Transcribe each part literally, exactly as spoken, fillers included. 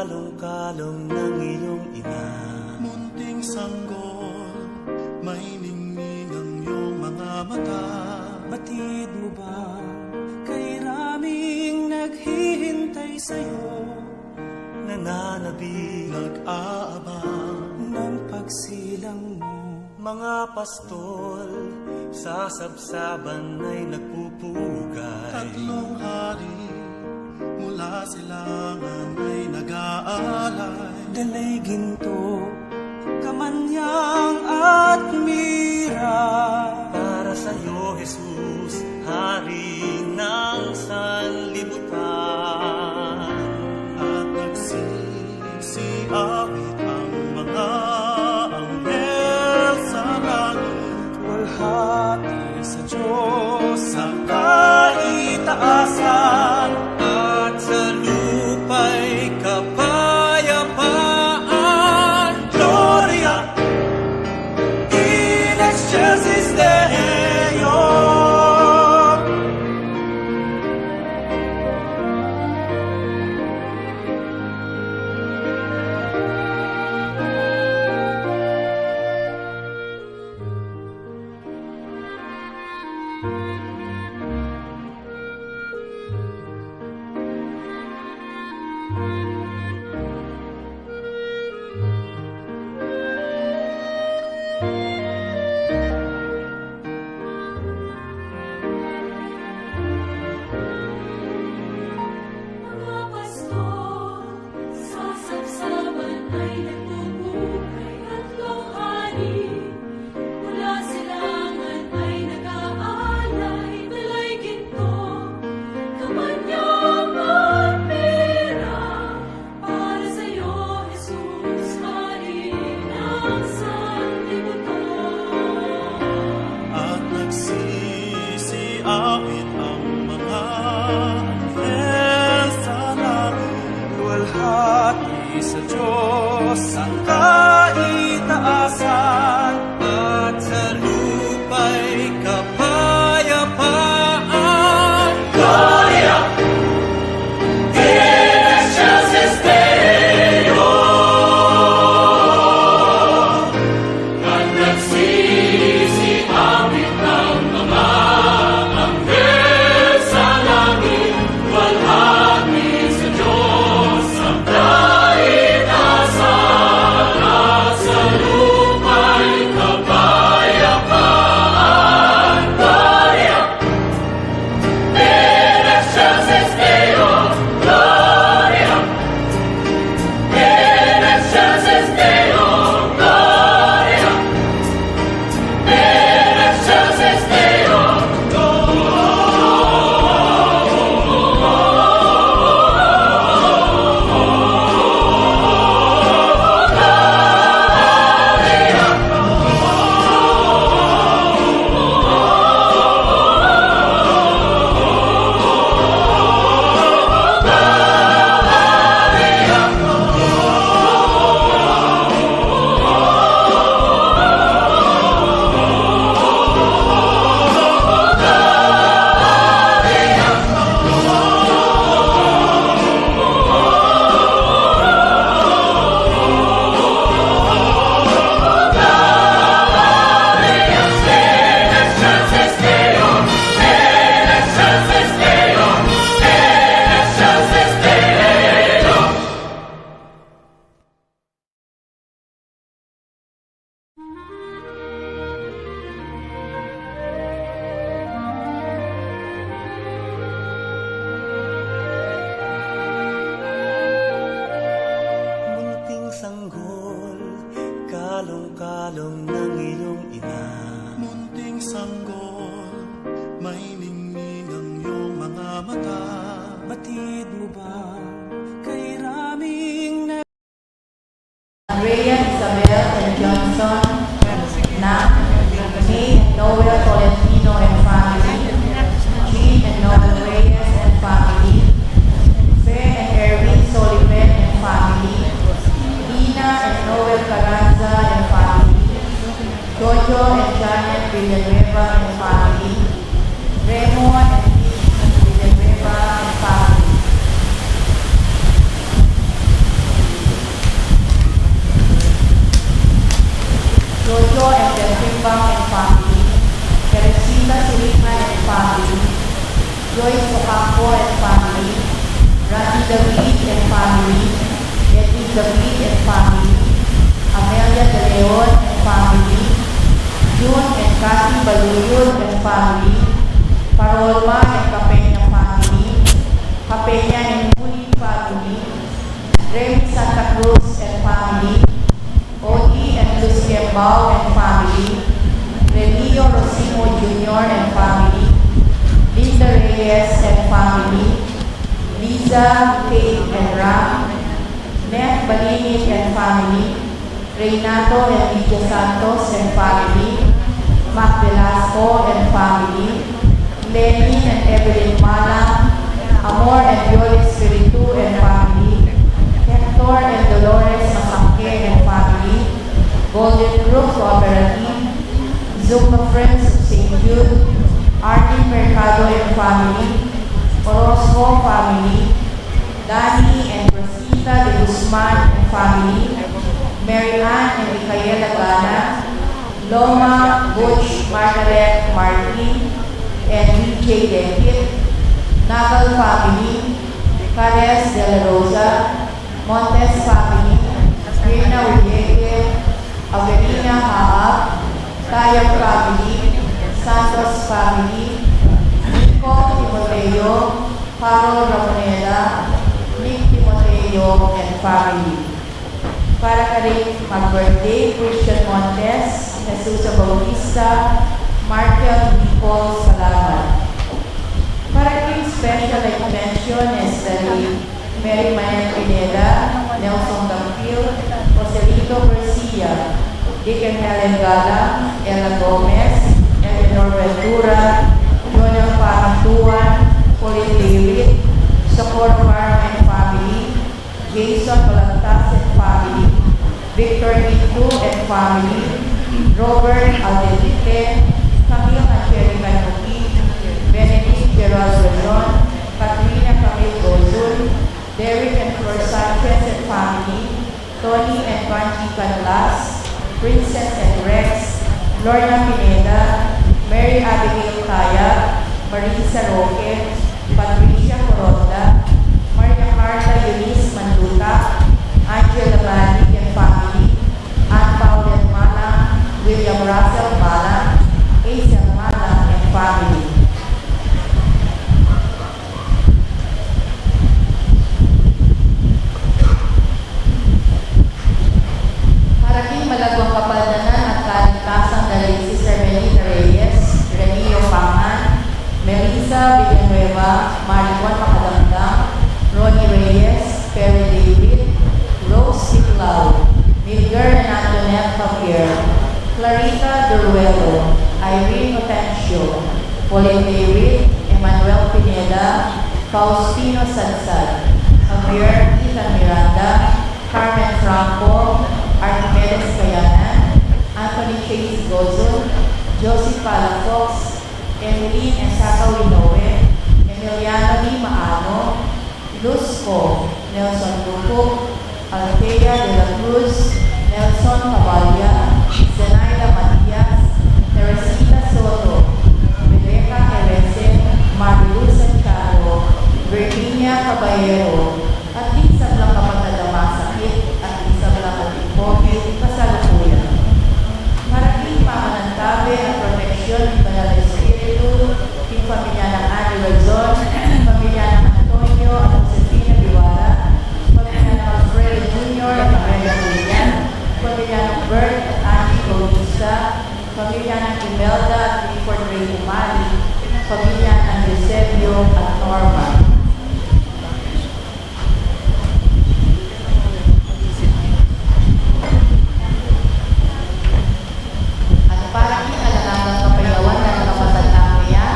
Kalong-kalong ng iyong ina. Munting sanggol, mainingning ang iyong mga mata. Batid mo ba, kay raming naghihintay sa'yo? Nananabik, nag-aabang ng pagsilang mo. Mga pastol sa sabsaban ay nagpupugay. Tatlong hari mula silangan ay nag-aalay. Dala'y ginto, kamanyang at mira. Para sa'yo, Jesus, Hari ng sanlibutan. At nagsi- siawit ang mga anghel sa langit. Luwalhati sa Diyos sa kaitaasan. At sa lupa'y kapayapaan. Gloria in excelsis Deo. Mga pastor sa sabsaban ay nagpupugay. Tatlong hari mula silangan ay nag-aalay. Dala'y ginto, kamanyang at mira. Para sa'yo, Jesus, Hari ng sanlibutan. At nagsisiawit ang mga anghel sa langit. Luwalhati sa Diyos ang kaitaasan. At sa lupa'y kapayapaan. Gloria in excelsis Deo. At nagsisiawit ang mga anghel sa langit, luwalhati sa Diyos ang kaitaasan, at sa lupa'y kapayapaan. Gloria in excelsis Deo, Gloria in excelsis Deo, Gloria in excelsis Deo, Gloria. Munting sanggol, kalong-kalong ng iyong ina. Munting sanggol, mainingning ang iyong mga mata. Batid mo ba kay raming na Andrea Isabel and Johnson, Nam, May and Noel Tolentino and family, Jean and Noel Reyes and family, Fe and Erwin Soliven and family, Nina and Noel Carranza and family, Jojo and Janet Villanueva and family, Remo and Vicky Villanueva and family. Ocampo and family, Randy David and family, Edwin David and family, Amelia De Leon and family, June and Kathy Baluyod and family, Parolma and Capena family, Capena and Muli family, Remy Santa Cruz and family, Odi and Luz Kembao and family, Remio Rosimo Junior and family, Linda Reyes and family, Liza, Kate and Ram, Neth Balinit and family, Renato and Lydia Santos and family, Mac Velasco and family, Lenin and Evelyn Malang, Amor and Viola Espiritu and family, Hector and Dolores Masangke and family, Golden Group Cooperative, Zumba Friends of Saint Jude, Arlene Mercado and family, Orozco family, Danny and Rosita de Guzman and family, Mary Ann and Micaela Gana, Loma, Butch, Margaret, Martin, and V J Depit, Naval family, Carles de la Rosa, Montes family, Rina Uyeque, Avelina Haab, Tayab family, Santos family, Nico Timoteo, Harold Ramoneda, Nick Timoteo, and family. Para karing mag-birthday, Christian Montes, Jesusa Bautista, Markel Nicole, salamat. Para karing special mention, Esther Mary Mael Pineda, Nelson Campil, Joselito Garcia, Dick and Helen Galang, Ella Gomez, Eleanor Ventura, Jonel Pamintuan, Colin David, Socorro Barman and family, Jason Balantas and family, Victor Ito and family, Robert Alderite, Camille Angelica Nuki, Benedict Gerald Royon, Katrina Camille Gozul, Derek and Flor Sanchez and family, Tony and Vangie Canlas, Princess and Rex, Lorna Pineda, Mary Abigail Kaya, Marisa Roque, Patricia Coronda, Maria Carla Eunice Manduta, Angela Balic and family, Ann Paulette Malang, William Russell Malang, Hazel Malang and family. Para king malagwang kapaldanan at kaligtasan da ring Sister Benita Reyes, Remio Pangan, Melissa Villanueva, Maricon Macadamdam, Ronnie Reyes, Perry David, Rose Siplao, Milger and Antoinette Javier, Clarita Duruelo, Irene Otencio, Pauline David, Emmanuel Pineda, Faustino Sadsad, Javier Ethan Miranda, Carmen Franco, Archimedes Kayanan, Anthony Chase Gozon, Josie Palafox, Emily and Saka Winowe, Emiliano D. Maano, Luz Co, Nelson Luco, Althea de la Cruz, Nelson Cabalia, Zenaida Matias, Teresita Soto, Rebecca Erese, Marilu Santiago, Virginia Caballero, at ding sablang kapatad a masakit, at ding sablang COVID kasalukuyan. Para king pamanantabe at proteksyon ning Banal a Espiritu, king pamilya nang Annie Razon, pamilya nang Antonio at Josefina Guevara, pamilya nang Alfredo Junior at Amelia Julian, pamilya nang Bert at Angie Bautista, pamilya nang Imelda at Clifford Ray Umali, pamilya nang Eusebio at Norma. At para king alang anggang kapayawan na kapatad nang Maria,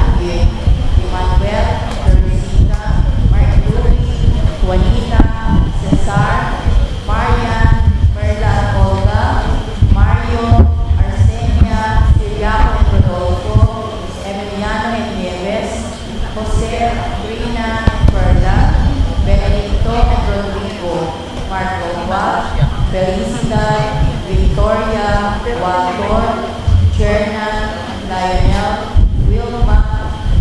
Emmanuel, Teresita, Mark Louis, Juanita, Cesar, Marian, Merla at Olga, Mario, Arsenia, Ciriaco and Rodolfo, Emiliano and Nieves, Jose, Rina and Perla, Benedicto and Rodrigo, Marco Juan, Felicidad, Victoria, Walter, Cherna, Lionel, Wilma,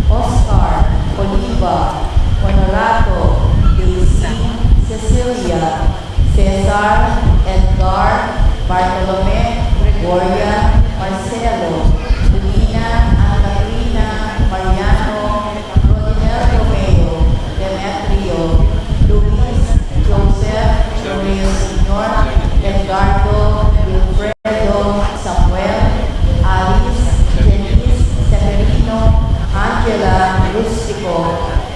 Oscar, Oliva, Honorato, Daisy, Cecilia, Cesar, Edgar, Bartolome, Gregoria, Marcelo, Lina, Anna Katrina, Mariano, Rodinel Romeo, Demetrio, Luis, Joseph, Romeo Senior, Edgardo, Wilfredo, Samuel, Alice, Janice, Severino, Angela, Rustico,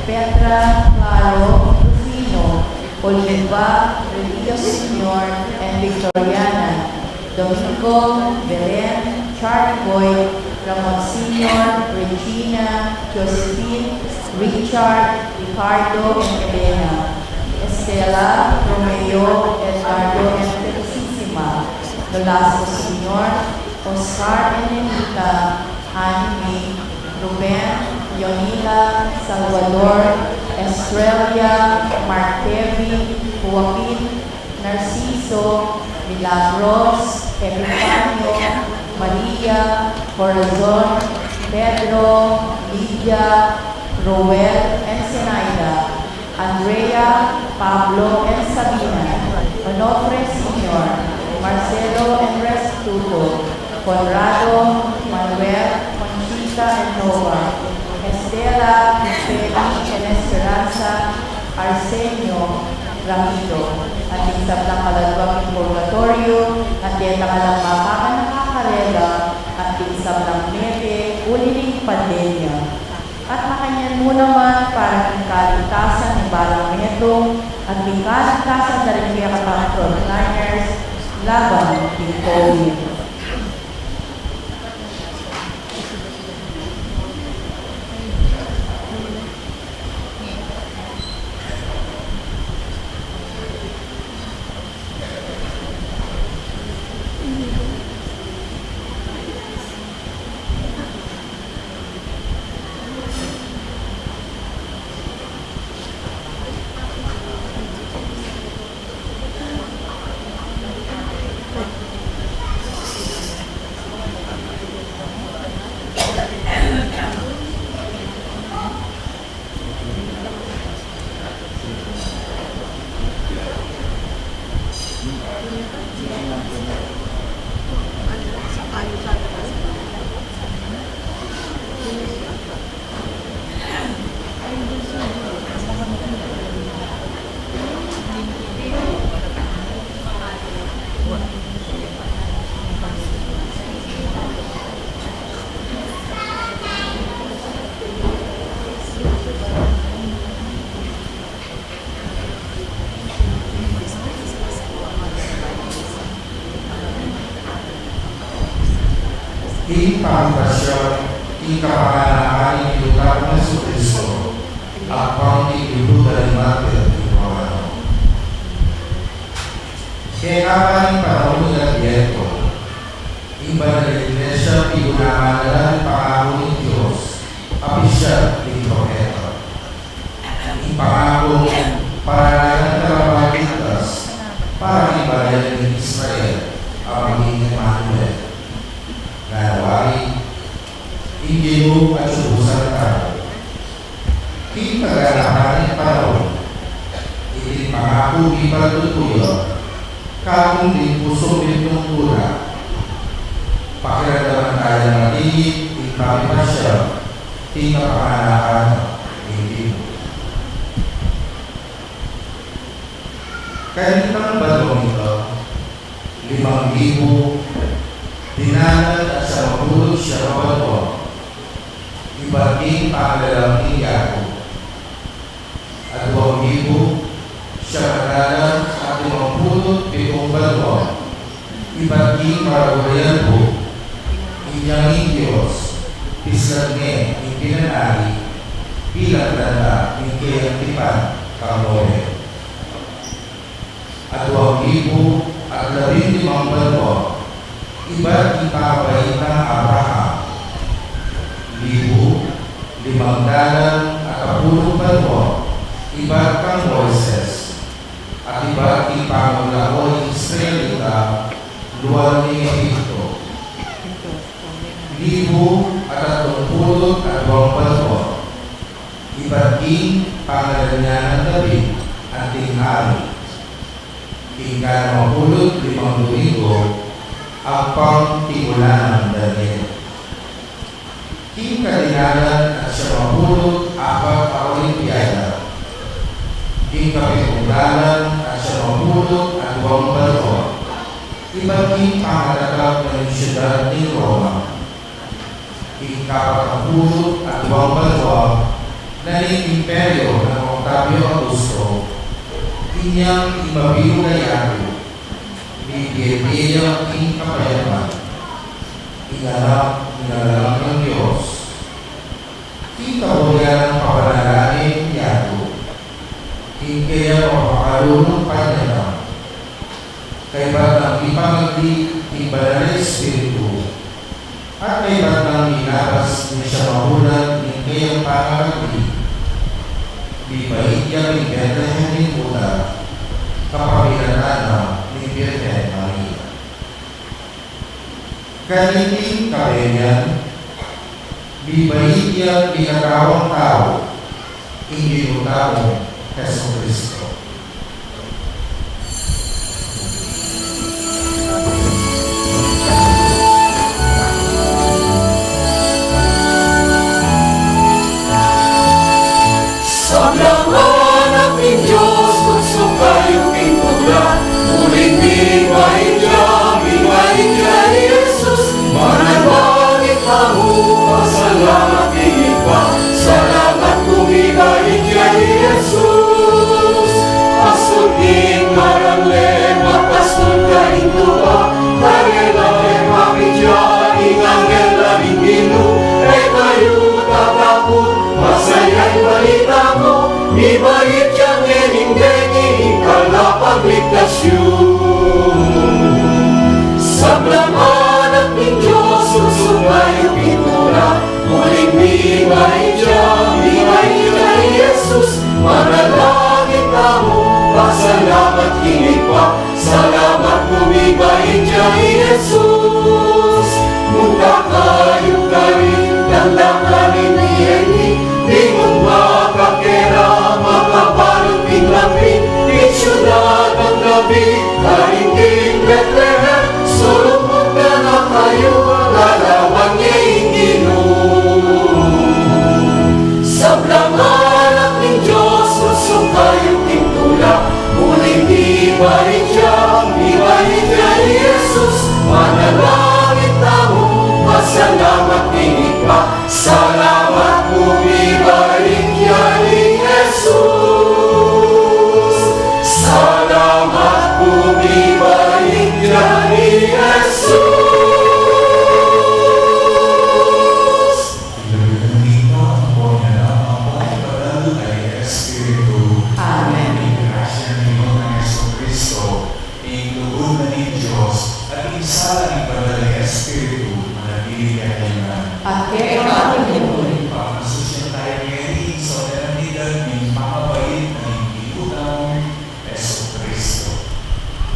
Petra, Claro, Rufino, Oliva, Relio Senior, and Victoriana, Domingo, Belen, Charlie Boy, Ramon Senior, Regina, Josephine, Richard, Ricardo, and Elena, Estela, Romeo, Edgardo, and Felicissima, Nolasco Senior, Oscar and Nenita, Anime, Ruben, Yonila, Salvador, Estrella, Mark Kevin, Joaquin, Narciso, Milagros, Epifanio, Maria, Corazon, Pedro, Lydia, Roel, and Zenaida, Andrea, Pablo, and Sabina, Onofre Senior, Marcelo and Restituto, Conrado, Manuel, Conchita, and Nova, Estela, Feli, and Esperanza, Arsenio, Ramiro, at ding sablang kaladwa king purgatoryo, at deta ngan lang makakanakakarela, at ding sablang mete, uli ning pandemya. At makanyan mu naman para king kaligtasan ning balang metung, at king kaligtasan da ring kekatang frontliners laban king COVID. Ing pamipasya king kapanganakan ning Ginu tang Jesucristo, agpang king libru da ring Martir king Romano. Kekaba ning panaun ning Adbyento, ing banal a Iglesia pigunaman na la ring pangaku ning Dios a pisyan ning propeta. Ing pangakung paralanan na la ring paligtas para king balayan ning Israel a maging Emmanuel. Ngana wari, ing Ginu atyu pusang tau. King kaganapan ning panaun, iting pangaku mipatutu ya, katung king pusung mitmung tula. Pakiramdaman taya matigit ing pamipasya king kapanganakan ning Ginu. Kanitang banua, limang libu, dinalan at siyam a pulu't siyam a banua, ibat king pangalalang ning Yaku. Aduang libu, siyam a dalan at limang pulu't pitung banua, ibat king maragul a yalbu. Inyang ing Dios, pislan ne ing pinanari, bilang tanda ning keyang tipan kang Noe. Aduang libu at labing limang banua, ibat king pangabait nang Abraham. Libu, limang dalan at apulung banua, ibat kang Moises. At ibat king pangula o ning Israelita luan ning Egipto. Libu at atlung pulu't aduang banua, Ibat king pangalanyanan David, anting hari, king kanamapulu't limang Domingo, ampang timulan nang Daniel. King kadinanan at siamapulu't apat a Olimpiada, king kapitunggalan at siamapulu't aduang banua, ibat king pangatatag ning syudad ning Roma, king kapatampulu't aduang banua na ning imperyo nang Octavio Augusto, inyang imabilug a yatu, mibie-bie ya king kapayapan, ing Anak ning Alang ning Dios. King kaburian nang pabanalan ning yatu, king kayang mapakalulung panyatang, kaybat nang ipangagli ning Banal a Espiritu, at kaybat nang inabas ning siamapulu't ning kayang pangagli, mibait ya king Betlehem ning Huda, kapamilatan na ning Birhen Maria. Kaniting kabenyan, mibait ya king katawan tau, ing Ginu tamung Jesucristo. Sablang anak ning Dios, tuksuk kayu king tula, uling mibait ya, mibait ya i Jesus. Manalangin tamu, pasalamat king Ibpa, salamat ku mibait ya i Jesus. Pastul king maragleman, pastul karing tupa, karela e mapitya ing anghel na ning Ginu, e kayu tatakut, masaya ing balita ku, mibait ya ngening deni ing kalapagligtas yu. Sablang anak ning Dios, tuksuk kayu king tula, uling mibait ya, mibait ya i Jesus. Manalangin tamu, pasalamat king Ibpa, salamat ku mibait ya i Jesus. Munta kayu karin, tanda karin i Eli, bingung makakera, makabalu king lambing, king syudad nang David, karin king Betlehem, sulung munta na kayu, lalawan ye ing Ginu. Sablang anak ning Dios, tuksuk kayu king tula, uling mibait ya, mibait ya i Jesus. Manalangin tamu, pasalamat king Ibpa, salamat ku mibait ya i Jesus. Salamat ku mibait ya i Jesus. Ing lagyu ning Ibpa, ampon ning Anak, ampon ning Banal a Espiritu. Amen. Ing grasya ning Ginung Jesucristo, ing lugud na ning Dios, at ing sala ning Banal a Espiritu, manatili kekayu ngan. At kekayu naman. Pamasusyan tamu ngeni ing solemnidad ning pamabait na ning Ginu tamung Jesucristo.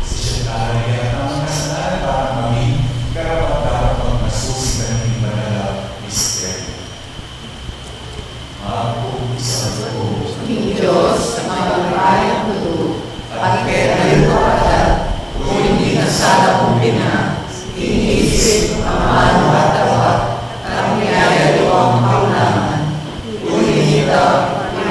Sisian tala ing kekatang kasalanan para mami karapat-dapat magmasusi karing banal a misteryo. Apo, ing Dios a malipayan tutu, at kekayu karapat-dapat, uling ing sala mu pin, king isip, amanu at dawa, at king kekayung kaulaman. Uling ita, ing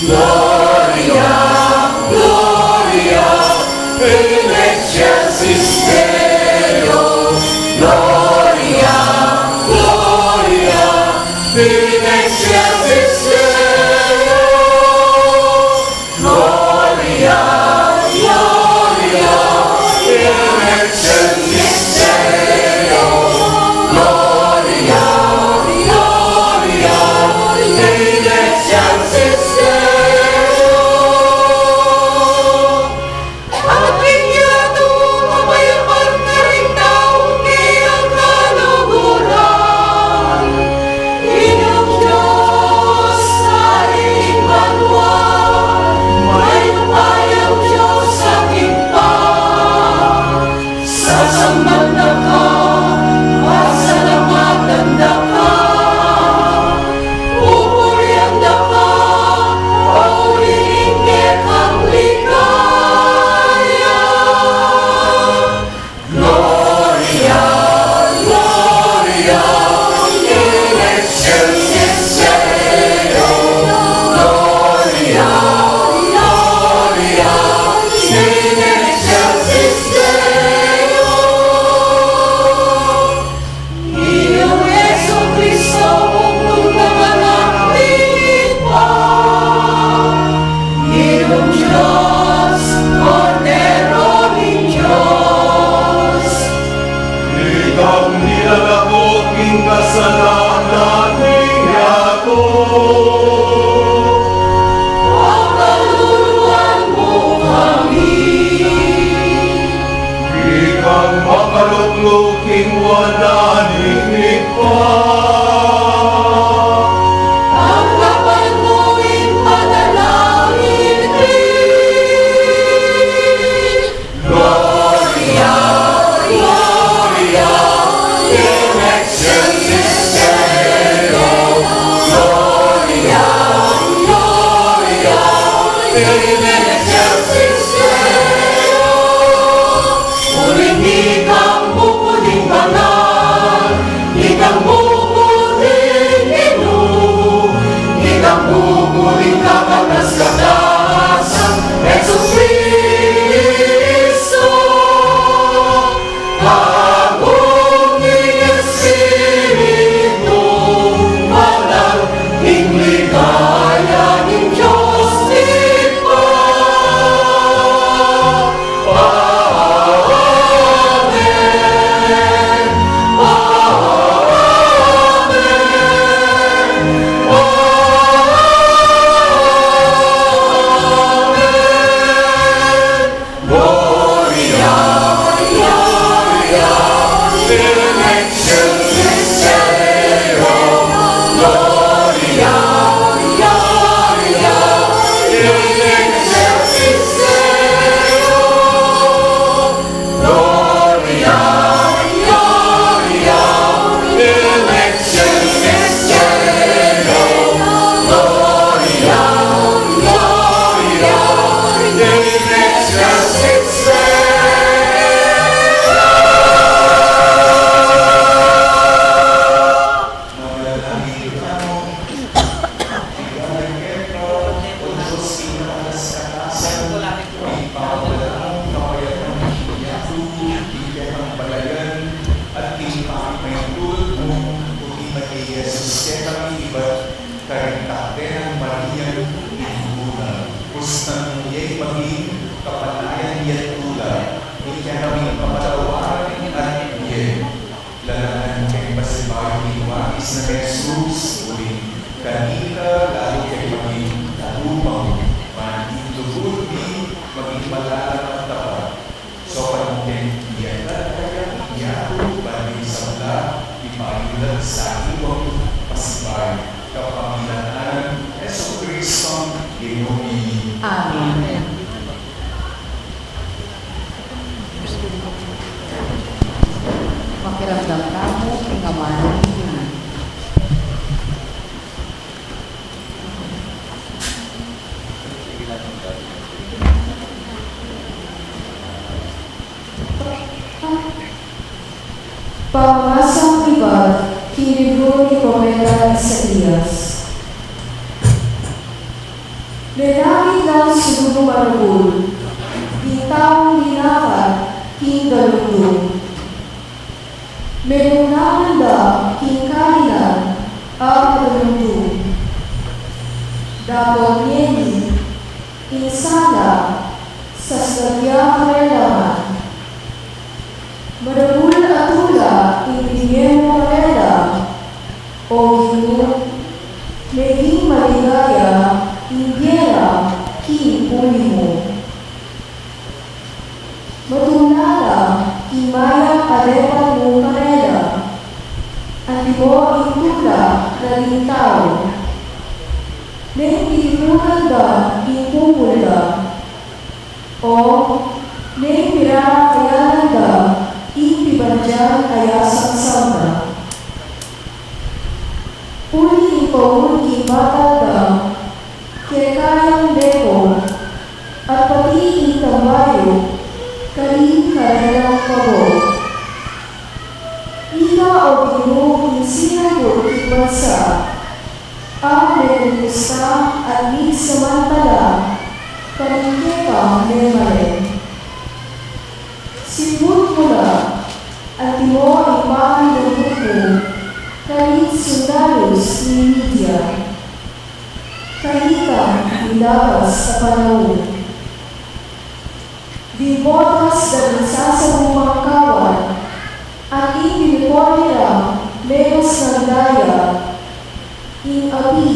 Gloria, Gloria in excelsis Deo. Gloria, Gloria in excelsis Deo. Gloria, Gloria in excelsis Deo. Gloria, Gloria in excelsis Deo. At king yatu, mapayapan na ring taung kayang kaluguran. Ing Dios, Ari ning banua, mayupayang Dios at Ibpa. Sasamban da ka, pasalamatan da ka, pupurian da ka, pauli ning kekang ligaya. Gloria, Gloria in excelsis Deo. Gloria, Gloria in excelsis Deo. Ing Jesucristo, Anak ning Ibpa, Ginung Dios, Kordero ning Dios. Ikang milalako king kasalanan ning yatu. Pakaluluan mu kami. Ikang makalukluk king wanan ning Ibpa. Tanggapan mu ing panalangin mi. Gloria, Gloria in excelsis Deo. Gloria, Gloria in excelsis Deo. Uling ikang bukun ning banal, ikang bukun ning Ginu, ikang bukun ning kakatas-katasan, Jesucristo. Agung ning Espiritu Banal, ing ligaya ning Dios Ibpa. Amen. Amen. Amen. Gloria, Gloria in excelsis Deo. Gloria, Gloria in excelsis Deo. Gloria, Gloria in excelsis Deo. Gloria, Gloria in excelsis Deo. Manalangin tamu. Ika ing templo, O Dios, king kakatas-katasan, ing pamagdalung kapayapan king yatu, king kekang balayan, at king pakimainturut mu, uti na kang Jesus kekami ibat karing takder nang Maria, ing Bikuna. Kusnan mu ye maging kapanayan yatu la, ing kekaming kapatawaran at bie. Lalangan keng pasibayu ning waris nang Jesus, uling kanita lalu keng maging dalupa mu, ban ing lugud mi maging malalam at tapat. Saupan mu keng iyatas kaya ing yatu, ban ing sabla ipayu la king sakiwang pasibayu, kapamilatan nang Jesucristo Ginu mi. Amen. Makiramdam tamu king amanung Ginu. Pamamasang ibat king libru ning propeta Isaias. Menakit lang sulu maragul ding taung dinapat king dalumdum. Menunangan da king kainan a madalumdum. Dapot ngeni, ing sala, sasakya karela man. Maragul a tula ing binye mu karela, O Ginu, meging maligaya ing bie ra king uli mu. Matula la ing mayap a depat mu karela, antimo ing tula na ring tau. Neng titipunan da ing pupul da, o neng pirarakayalan da ing pibandian a yasamsam da. Uli ing paun king batal da, kekayang deko, at pati ing tambayu, karing karelang pabo. Ika, O Ginu, ing sinangkut king bansa, a menilista at migsamantala karing kekang memalen. Siput mu la, antimo ing pamanlambut mu karing sundalus ning Media, karing milabas a panaun. Ding botas da ring sasabupang kawan, at ing pinipon da menus nang daya, ing api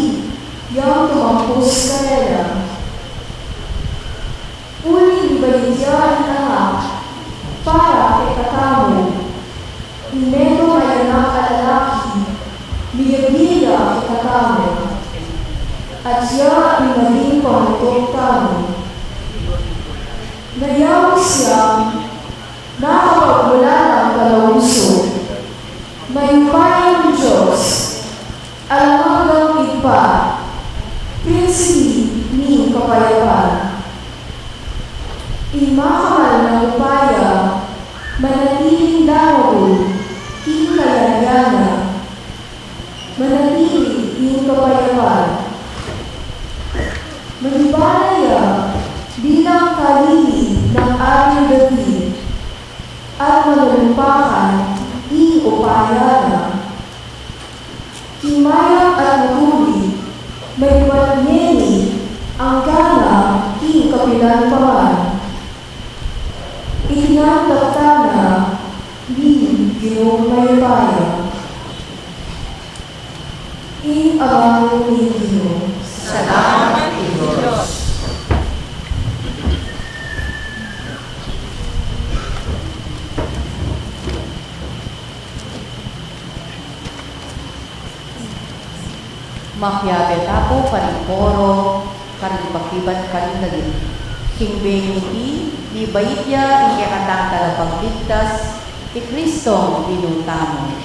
yang tumampus karela. Uli mibait ya ing Anak para kekatamu, ing metung a anak a lalaki, miyabie ya kekatamu, at ya ing maging pamutuk tamu. Nayaus yang nakapagmulalang kalausan, mayupayang Dios, alang anggang Ibpa, Prinsipe ning kapayapan. Ing makamal nang upaya, manatiling daragu king kayarian na, manatili ing kapayapan. Manibala ya bilang kalili nang Aring David, at manulumpakan ing upaya na. King mayap at matuli, mayupayang ngeni, angga na king kapilan pa man. Iti ngan taptan na ning Ginung mayupaya. Ing amanu ning Ginu. Salamat king Dios. Makiabe ta pu karing koro, karing pakibat, karing dagit. King bie ning mibait ya ing kekatang Talapagligtas, i Kristong Ginu tamu.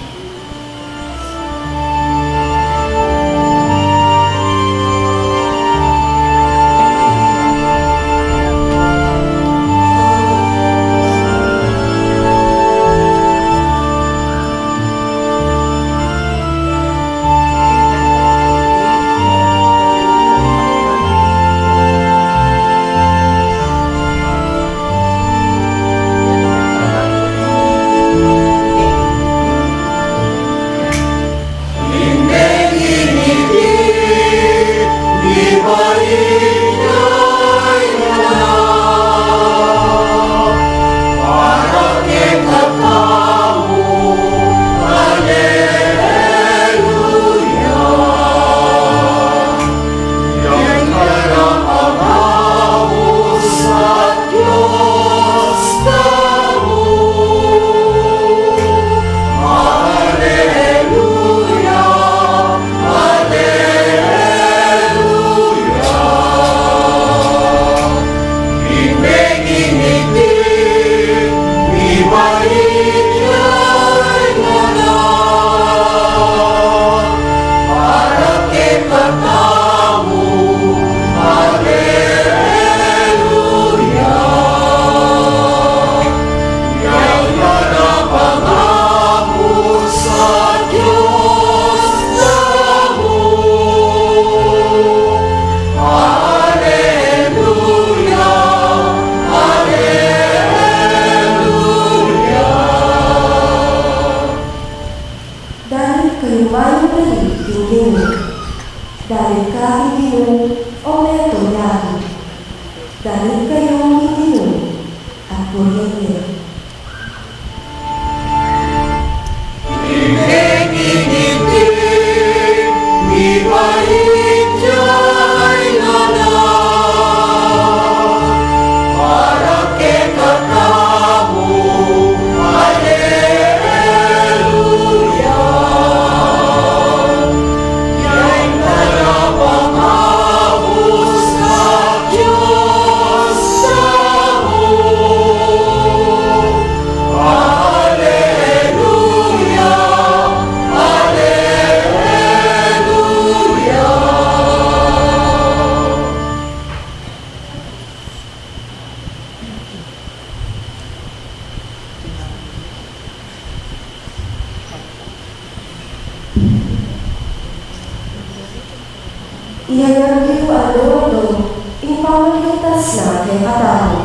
Ing ligtas na kekatamu.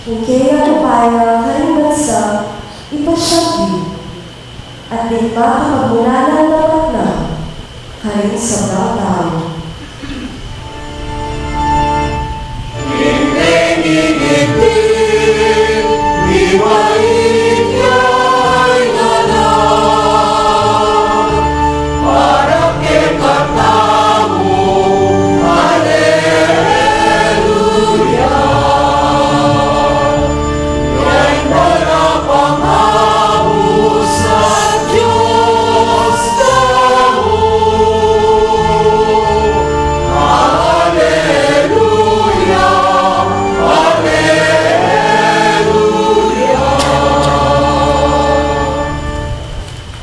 Ing keyang upaya karing bansa, ipasiag yu, at ding makapagmulanan dapat na karing sablang tau.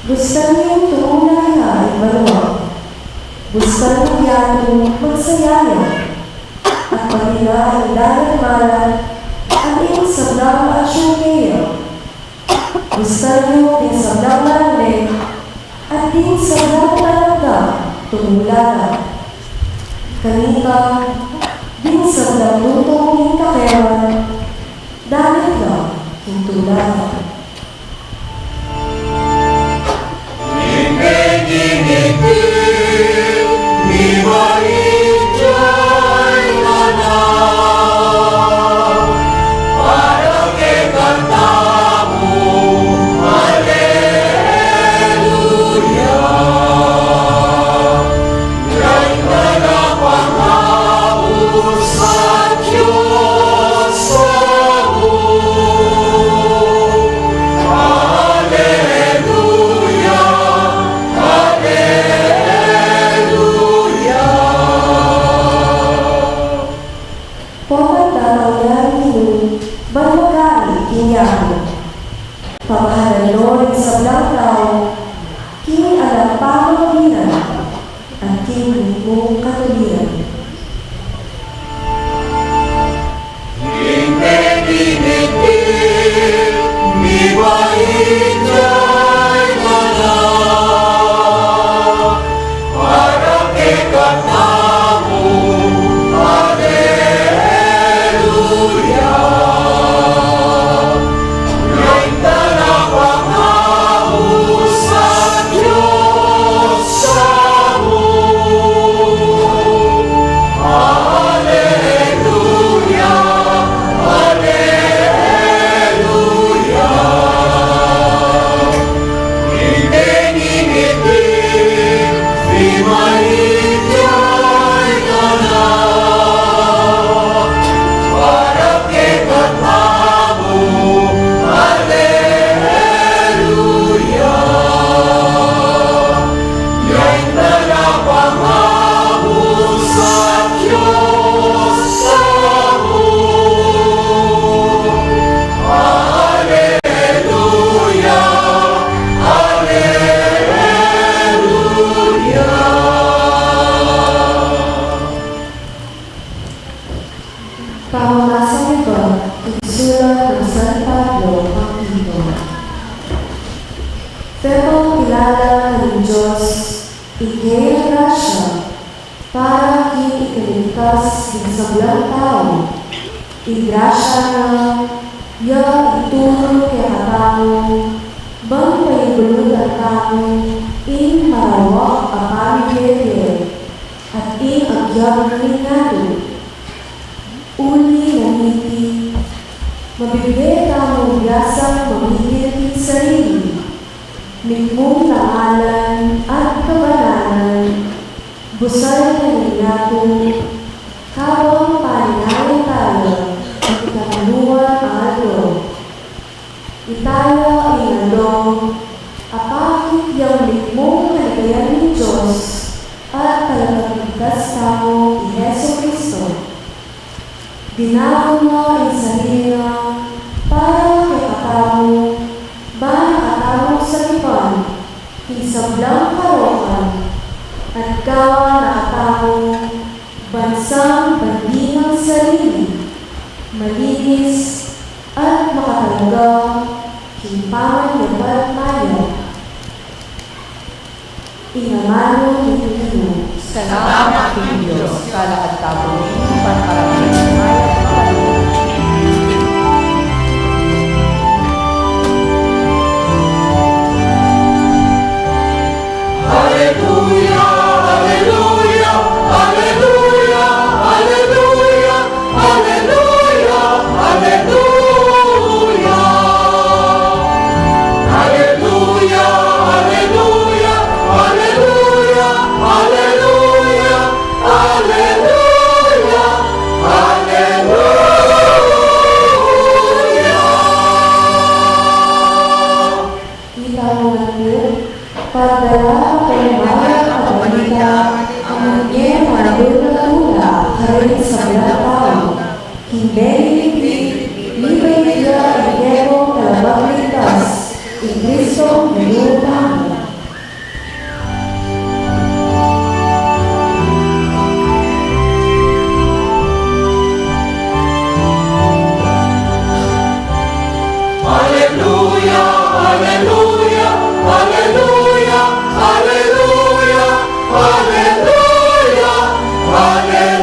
Bustan yu tumula ya ing banua. Bustan yu yatu magsaya ya. At pati na ing dayat malan, at ing sablang atyu keya. Bustan yu ding sablang nane, at ding sablang talangga tumula na. Kanika, ding sablang tutung king kakewan, danit na king tula na. Potang datang ya ing Ginu ban magari king yatu. Pamahalan no ring sablang tau king alang pamagabian at king mitmung katuliran. Pamamasang ibat king sulat nang San Pablo kang Tito. Pepakilala na ning Dios ing keyang grasya para king ikaliligtas ning sablang tau. Ing grasya na ya ituru kekatamu ban paibalutan tamu ing marawak a pamibie at ing agyang ning yatu. Uli na niti, mabibie tamung biasang mamigil king sarili, mitmung dangalan at kabanalan, busal na ning yatu, kabang paninayan taya king ikatluan a aldo. Itaya ing aldo a pakit yang mitmung kaligayan ning Dios at Tagapagligtas tamu i Jesucristo. Dinaun na ing sarili na para kekatamu, ban katamu sagipan king sablang karokan, at gawan na katamu bansang bandi nang sarili, malinis at makatalaga king pamanyapat maya. Ing amanu ning Ginu. Salamat king Dios, kalakad tamu king pagkarami. King beni ning Ibpa, ing Dios, ing Kristong Ginu namu. Aleluya, aleluya, aleluya, aleluya, aleluya, aleluya.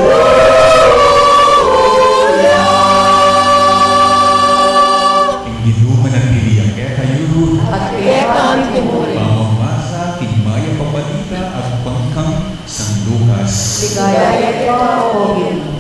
Ing Ginu manatili ya kekayu. At keka mu rin. Pamamasa king Mayap a Balita agpang kang San Lucas. Ligaya keka, O Ginu.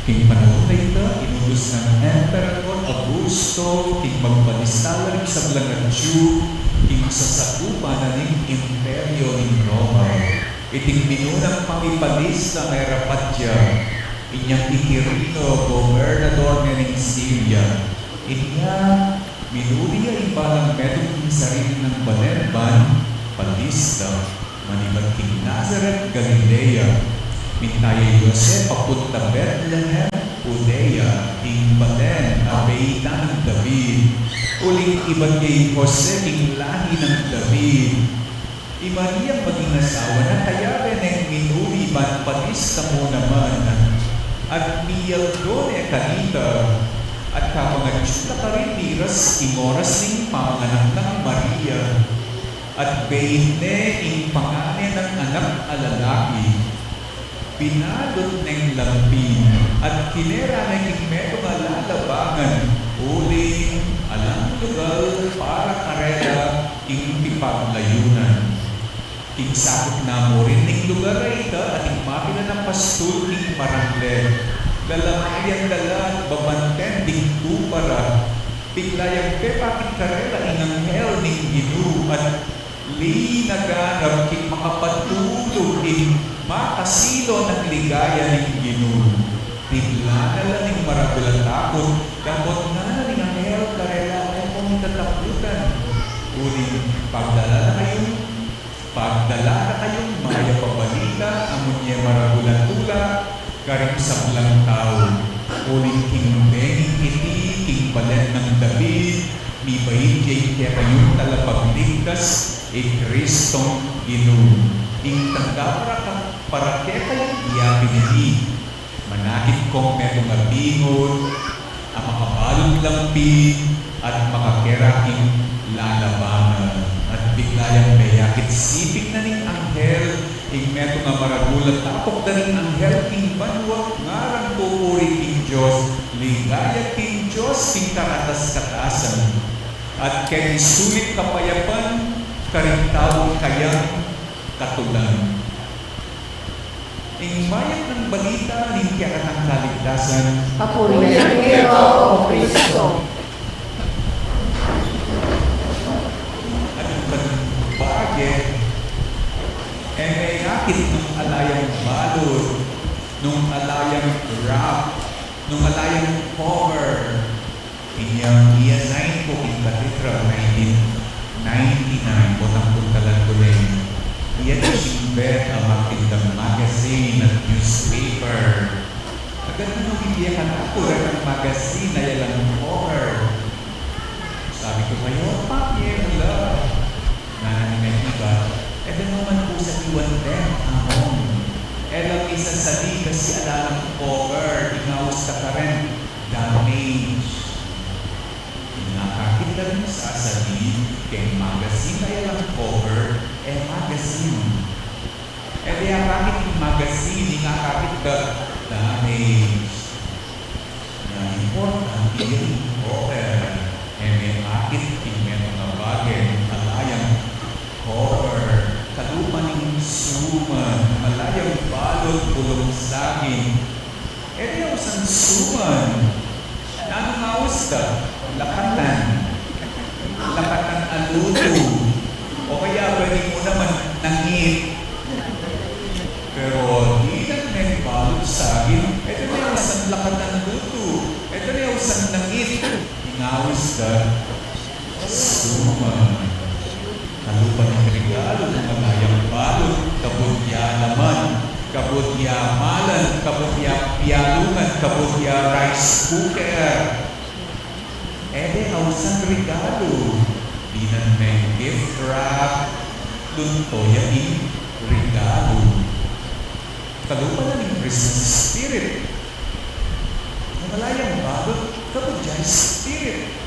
King panaun a ita, inutus nang Emperador Augusto king magpalista la ring sablang atyu king sasakupan na ning Imperyo ning Roma. Iting minunang pamipalista merapat ya inyang i Quirino, gobernador ne ning Siria. Inya, minuli ya ing balang metung king sarili nang balen ban palista, manibat king Nazaret, Galilea. Minta ya i Jose papunta Betlehem, Judea, ing balen a baitan nang David, uling ibat ya i Jose king lahi nang David. I Mariang maging asawa na kayari neng minuli ban palista mu naman, at miyaldo ne kanita, at kabang atyu la karin miras ing oras ning pamanganak nang Maria, at bait ne ing panganen nang anak a lalaki. Binalut neng lampin at kinera ne king metung a lalabangan, uling alang lugal para karela ing pipaglayunan. King sakut na mu rin ning lugar a ita, ating mapilan a pastul king marangle. Lalamayan da la at babanten ding tupa ra. Bigla yang pepakit karela ing anghel ning Ginu at linaganap king makapatulug ing makasilo nang ligaya ning Ginu. Bigla na la ning maragul a takut, dapot ngana ning anghel karela, e ko mitatakutan. Uling pagdala na kayu, pagdala na kayung mayap a balita a munye maragul a tula karing sablang tau. Uling king bengi iti king balen nang David, mibait ya ing kekayung Talapagligtas, i Kristong Ginu. Ing tanda para ka, para kekayu ya pin ini. Manakit kong metung a bingut a makabalut lampin at makakera king lalabangan. At bigla yang meyakit siping na ning anghel ing metung a maragul a tapok da ring anghel king banua, ngarang pupuri king Dios, ligaya king Dios king karatas-katasan, at keni sulit kapayapan karing taung kayang katulan. Ing mayap nang balita ning kekatang kaligtasan. Papurian keka, O Kristo. At ing bage, e meyakit nung ala yang balut, nung ala yang wrap, nung ala yang cover. Inyang i-assign ku king Cathedral, nineteen ninety-nine, potang puntalan ku ne. Iya ne ing bet a magtindang magazine at newspaper. Agad nung ibie kanaku retang magazine a yalang cover. Sabi ku, "Kayu, pake mu la." Ngana ning iba, "E da naman ku saliwan den, Among. E lang misasali kasi ala lang cover, ing aus ta karen, damage." Ing akakit da ring sasali keng magazine a yalang cover, e magazine. E de akakit ing magazine, ing akakit da, damage. Ing importante ing cover, e meyakit ing metung a bage nung ala yang cover. Kalupa ning suman, nung ala yang balut, bulung saging. E de ausan suman. Nanung aus da? Lakatan. Lakatan a lutu. O kaya pwede mu naman nangit. Pero dinan meng balut saging, e de meng Awis da, suma. Kalupa ning regalu, malayang balut, kabud ya laman, kabud ya malan, kabud ya pialungan, kabud ya rice cooker. E de ausan regalu, dinan meng gift wrap, lunto ya ing regalu. Kalupa na ning Christmas spirit. Malayang balut, kabud ya spirit.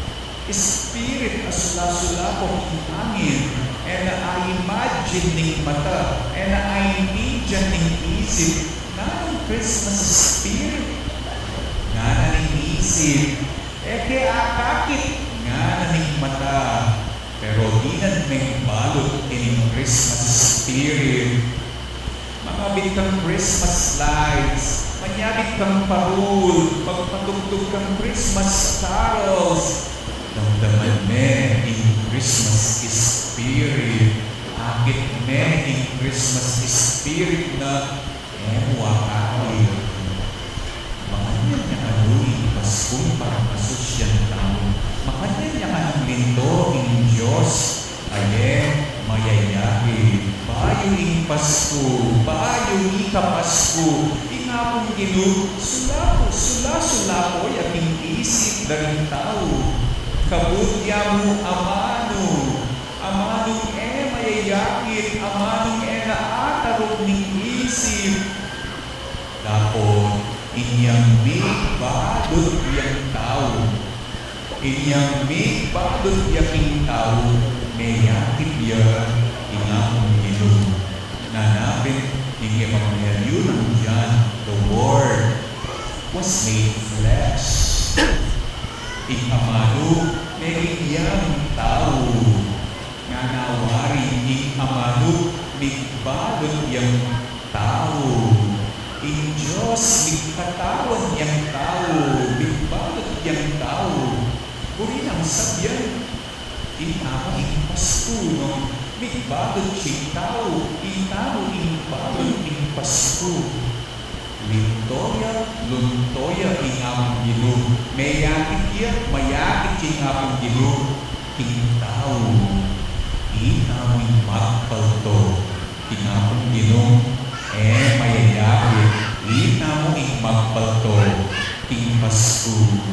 Spirit a sula-sulapo king angin, e na a-imagine ning mata, e na aintindian ning isip, nanung Christmas spirit. Ngana ning isip, e ke akakit, ngana ning mata, pero dinan meng balut ining Christmas spirit. Mangabit kang Christmas lights, manyabit kang parol, magpatugtug kang Christmas carols. Damdaman me ing Christmas spirit. Akit me ing Christmas spirit na e mu akakit. Makanyan ya kanu ing Paskung pamasusyan tamu. Makanyan ya kanung linto ing Dios. Ale, mayayakit, bayu ing Pasku, bayu ika Pasku, ing Apung Ginu, sulapo, sula-sulapo ya king isip da ring tau. Kabud ya mu amanu, amanung e mayayakit, amanung e na ataruk ning isip. Dapot inyang migbalut yang tau, inyang migbalut ya king tau, meyakit ya ing Apung Ginu. Nanapin ing Ebanghelyo nang John, the Word was made flesh. Ing amanu meging yang tau. Ngana wari ing amanu migbalut yang tau. Ing Dios migkatawan yang tau, migbalut yang tau. Buri nang sabian, itamu ing Pasku, no? Migbalut yang tau, itamu ing balut ning Pasku. Linto ya, lunto ya ing Apung Ginu. Meyakit ya, mayakit ing Apung Ginu king tau. Itamu ing magpalto king Apung Ginu. E mayayakit. Itamu ing magpalto king Pasku.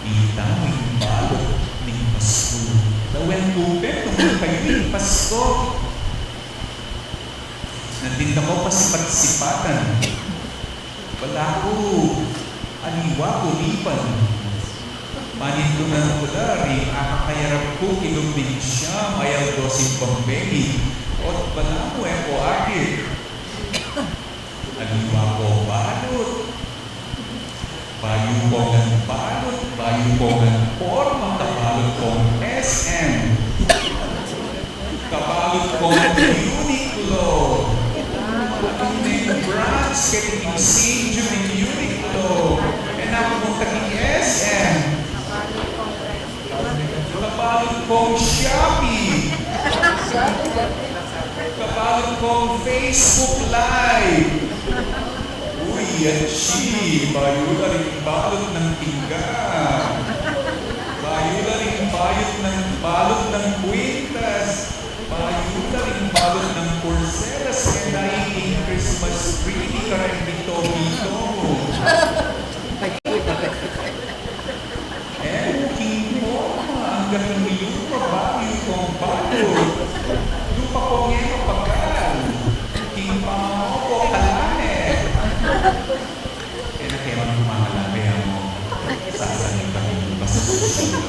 Itamu ing balut ning Pasku. Lawen ku pe, nung kayu ing Pasku. Nandin da ko pasipat-sipatan. Balamu, aliwa ku lipan. Manindunan ku la ring akakayarap ku kilub ning siyam a aldo simbang bengi. Ot balamu e ko akit. Aliwa ko balut. Bayu kong balut, bayu kong porma, kabalut kong S M. Kabalut kong Uniqlo. Atin ning brands keti king Saint Jude ning Uniqlo. E na ku munta king S M. Kabalut kong Shopee. Kabalut kong Facebook Live. Uy, atsi, bayu la ring balut nang pinggan. Bayu la ring balut nang, balut nang kwintas. Bayu la ring balut nang pulseras, kaya ing Christmas tree, di ka rin bito-bito. E mu king porma, angga king lupa, bayu kong balut. Lupa kong e mapagal. King pamamoko, kalame. E na kaya man kumangalame, amo. Sasali pa king lupa sa susunod.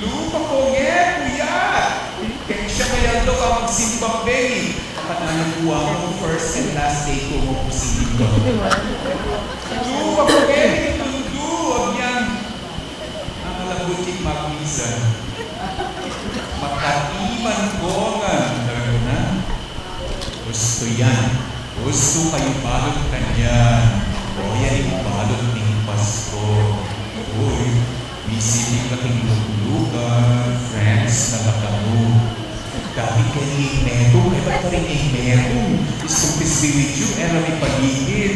Lupa kong e puyat. Keng siyam a aldo ka magsimbang bengi. Kapat na nung kuwa mo, first and last day ku magsimbang. Lupa kong e tundu, agyan. Ang malambut ing magmisa. Makatiman ko nga, ano na? Gusto yan. Gusto kayu balut kanyan. O, yan ing balut ning Pasko. Uy, misiting ka king luklukan, friends na la kanu. Dati keni ing metung, e, ba't karin ing metung? Istung pisbiwit yu, e ra mi paligid.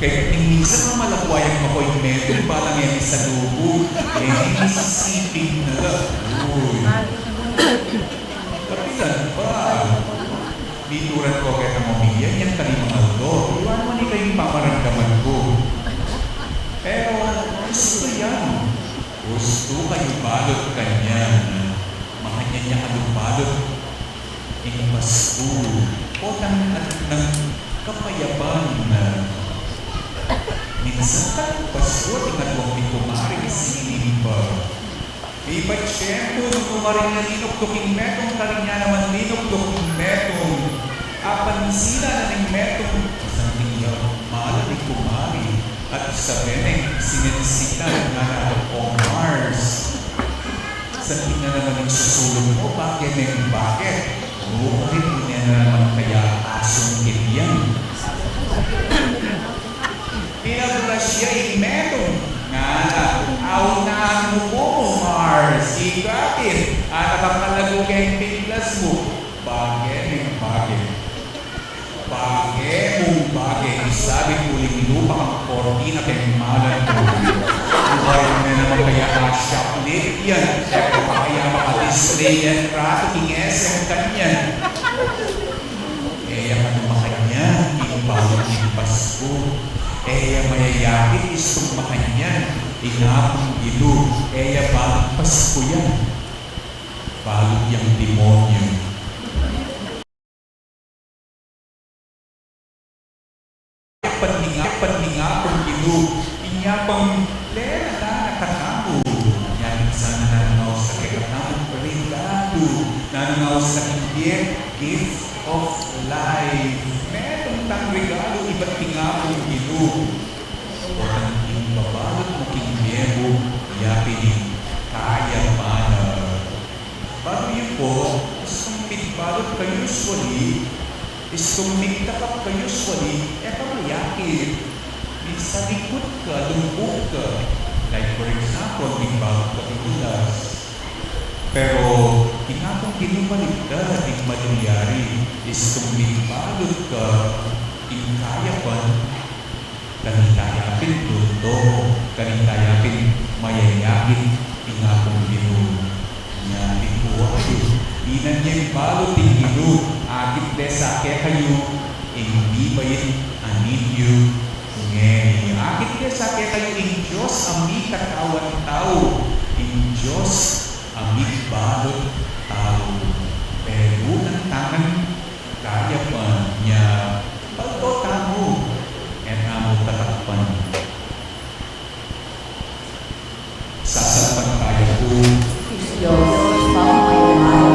Kaya ning minsan nga malakwa yang makoy metung, balang yang isalubu, eh, isisiping na la. Uy. Kapilan pa. Bituran ku ketang omilya, inyang kalimang aldo. Iwan mu ni kayung pamaramdaman ku. Pero, gustu yan. Gustu kayu balut kanyan. Makanyan ya kayu balut. Ing Pasku, potang at ng kapayapan. Minsan kan Pasku, ating aduang mi kumari, sinimba. Ibat tiyempu, nung kumarin na linukduk ing metung, karin ya naman linukduk ing metung. Apansila na ning metung, santing ya, maala ni kumari. At sabi neng, sinensitan na na, "O Mars." Santing na naman ing susulung mu, bage neng bage. Bukarin mu na naman kaya asung kit yan. Pinaglasya ing metung. Ngana, "Aw na mu ku, Mars, ikapit. Ana ka kalagu keng piglas mu. Bage neng bage. Bage mung bage, isabit uling lupa kang kortina keng malan mu. Bukarin mu na naman kaya asya plit yan. E ku pa kaya makadisplay yan ratu king S M kanyan." E ya kanu makanyan ing balut ning Pasku. E ya mayayakit istung makanyan ing Apung Ginu. E ya balut Pasku yan. Balut yang demonyu. Pati nga, pati nga Apung Ginu, inya pang lena na katamu. Yan sana nanung ausa kekatamu, regalo. Nanung ausa king bie, gift of life. Metung tang regalo, ibat ning Apung Ginu. Potang ing babalut mu king bie mu, ya pin ing kayapan na. Balu yu pu, istung migbalut ka usually, istung migtakap ka usually, e ka mayakit. Minsan ikut ka, lumbuk ka. Like for example, migbalut ka pinunas. Pero, ing Apung Ginu baliktad, ing malyari, istung migbalut ka, ing kayapan, kanita ya pin tutu, kanita ya pin mayayakit ing Apung Ginu. Nya, likuan yu, dinan yang balut ing Ginu, akit de sa kekayu ing mibait a ninyu ngeni. Akit de sa kekayu ing Dios a mikatawan tau, ing Dios a migbalut tau. Pero nang tangan kayapan nya, paldo tamu, e tamu tatakpan. Sasalpantaya ku. Dios, Panginoon.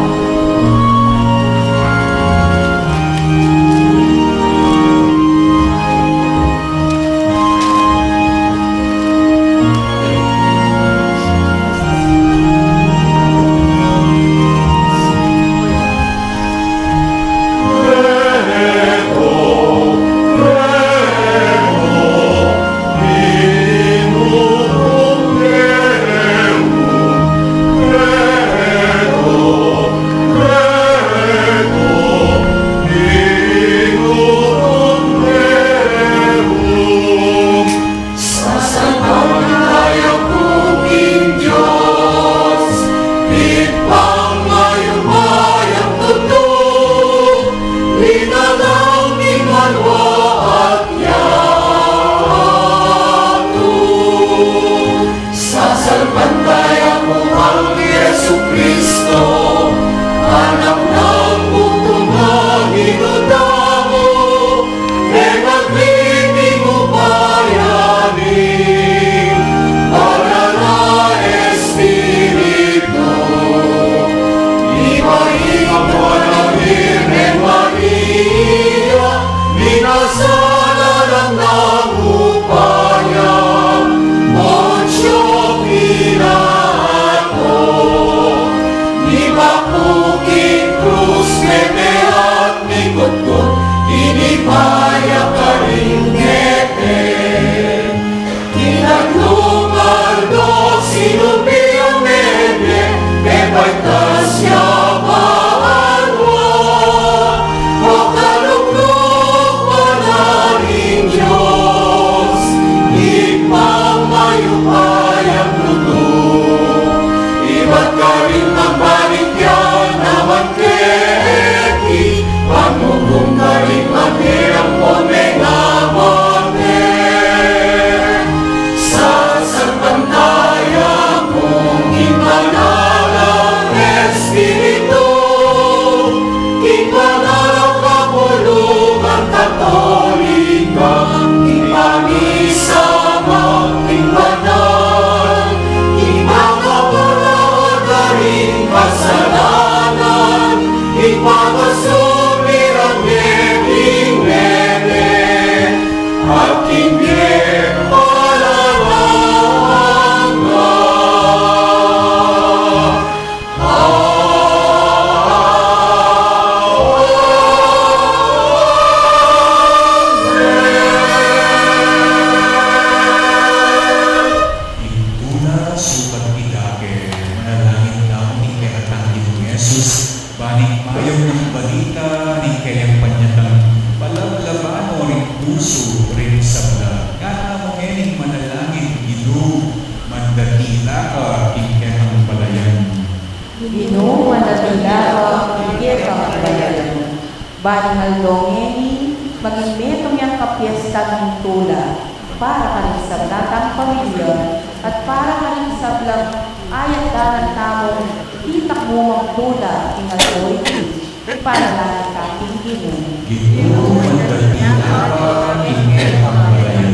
Tula king kekang balayan. Ban ing aldo ngeni, maging metung yang kapiestan ning tula, para karing sabla tang pamilya, at para karing sablang ayat dalan tamung ditak mumang tula king aldo iti. Ipanalangin ta king Ginu. Ginu, mandapian ka king kekang balayan.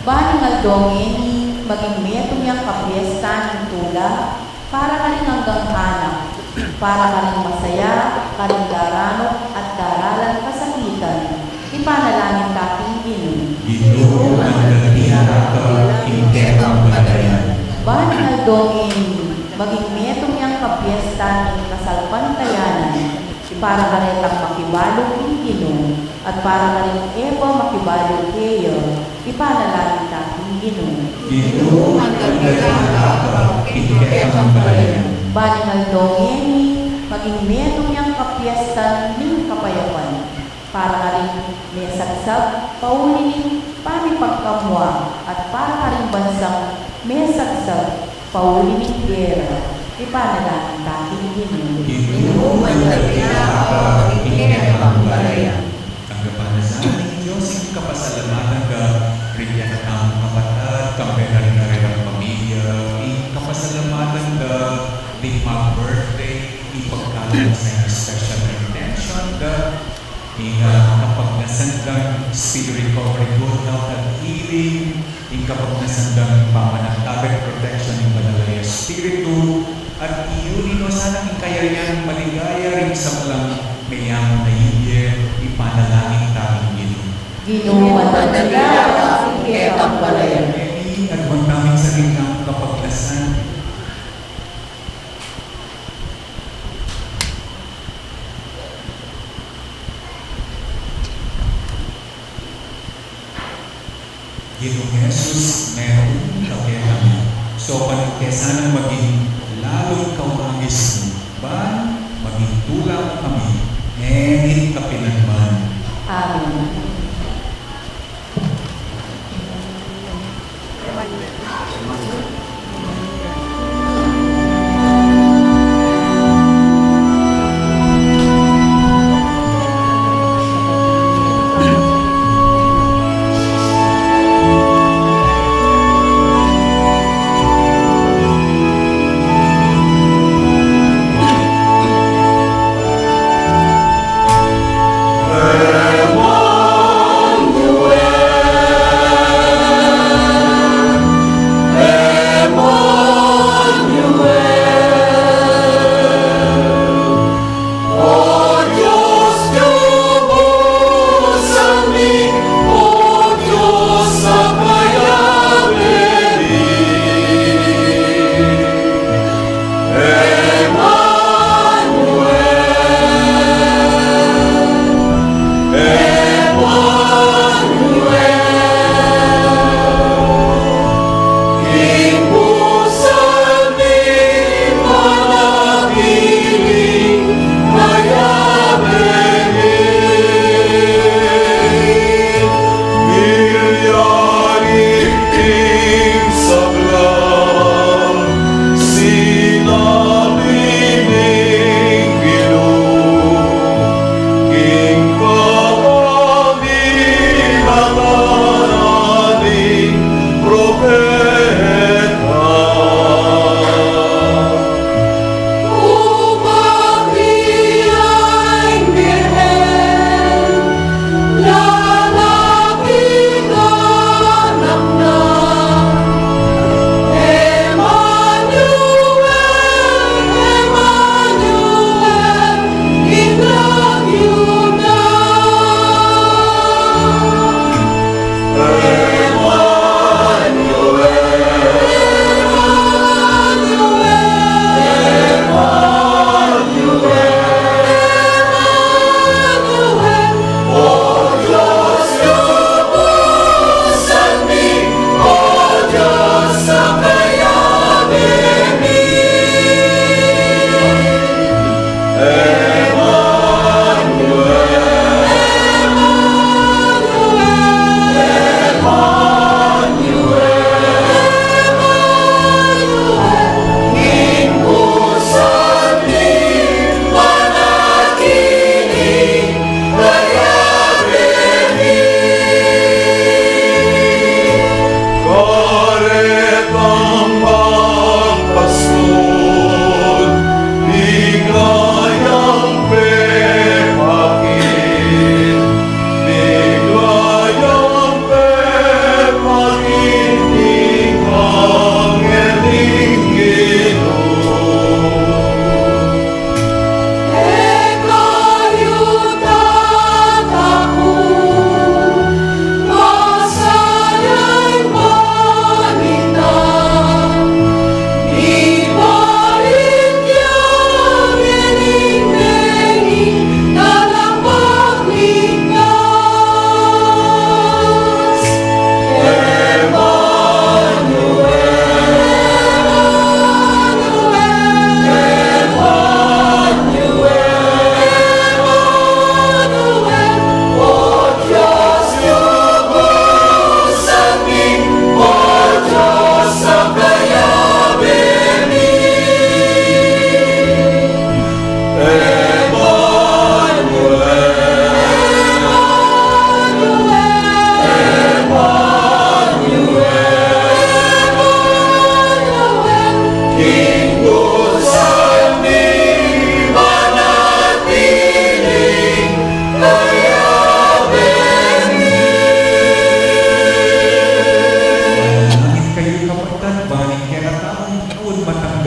Ban ing aldo ngeni, maging metung yang kapiestan ning tula, para karing anggang anak, para karing masaya, karing daranuk at daralan kasakitan, ipanalangin ta king Ginu. Ginu, mandapian ka king kekang balayan. Ban ing aldo ngeni, maging metung yang kapiestan ning kasalpantayanan, para karetang makibalu king Ginu, at para karing e pa makibalu keya, ipanalangin ta king Ginu. Ginu, mandapian ka king kekang balayan. Ban ing aldo ngeni, maging metung yang kapiestan ning kapayapan, para karing mesagsag pauli ning pamipagkamua, at para karing bansang mesagsag pauli ning gera, ipanalangin ta king Ginu. Ginu, mandapian ka king kekang balayan. Tanggapan na sa ning Dios ing kapasalamatan da ring kekatamung kapatad, kambe na ring karelang pamilya, ing kapasalamatan da ring mag-birthday, ing pagkalub sa special intention da, ing, ah, kapagnasan dang speedy recovery, good health and healing, ing kapagnasan dang pamanatag at protection ning Banal a Espiritu, at iyuli no sana ing kayarian maligaya ring sablang meyaman a ibie, ipanalangin ta king Ginu. Ginu, mandapian ka king kekang balayan. Eni, adwan tamu ing sarili nang kapagnasan. Ginung Jesus, metung ka kekami. Saupan mu ke sanang maging lalung kawangis mu, ban maging tula mu kami, ngeni at kapilan man. Amen.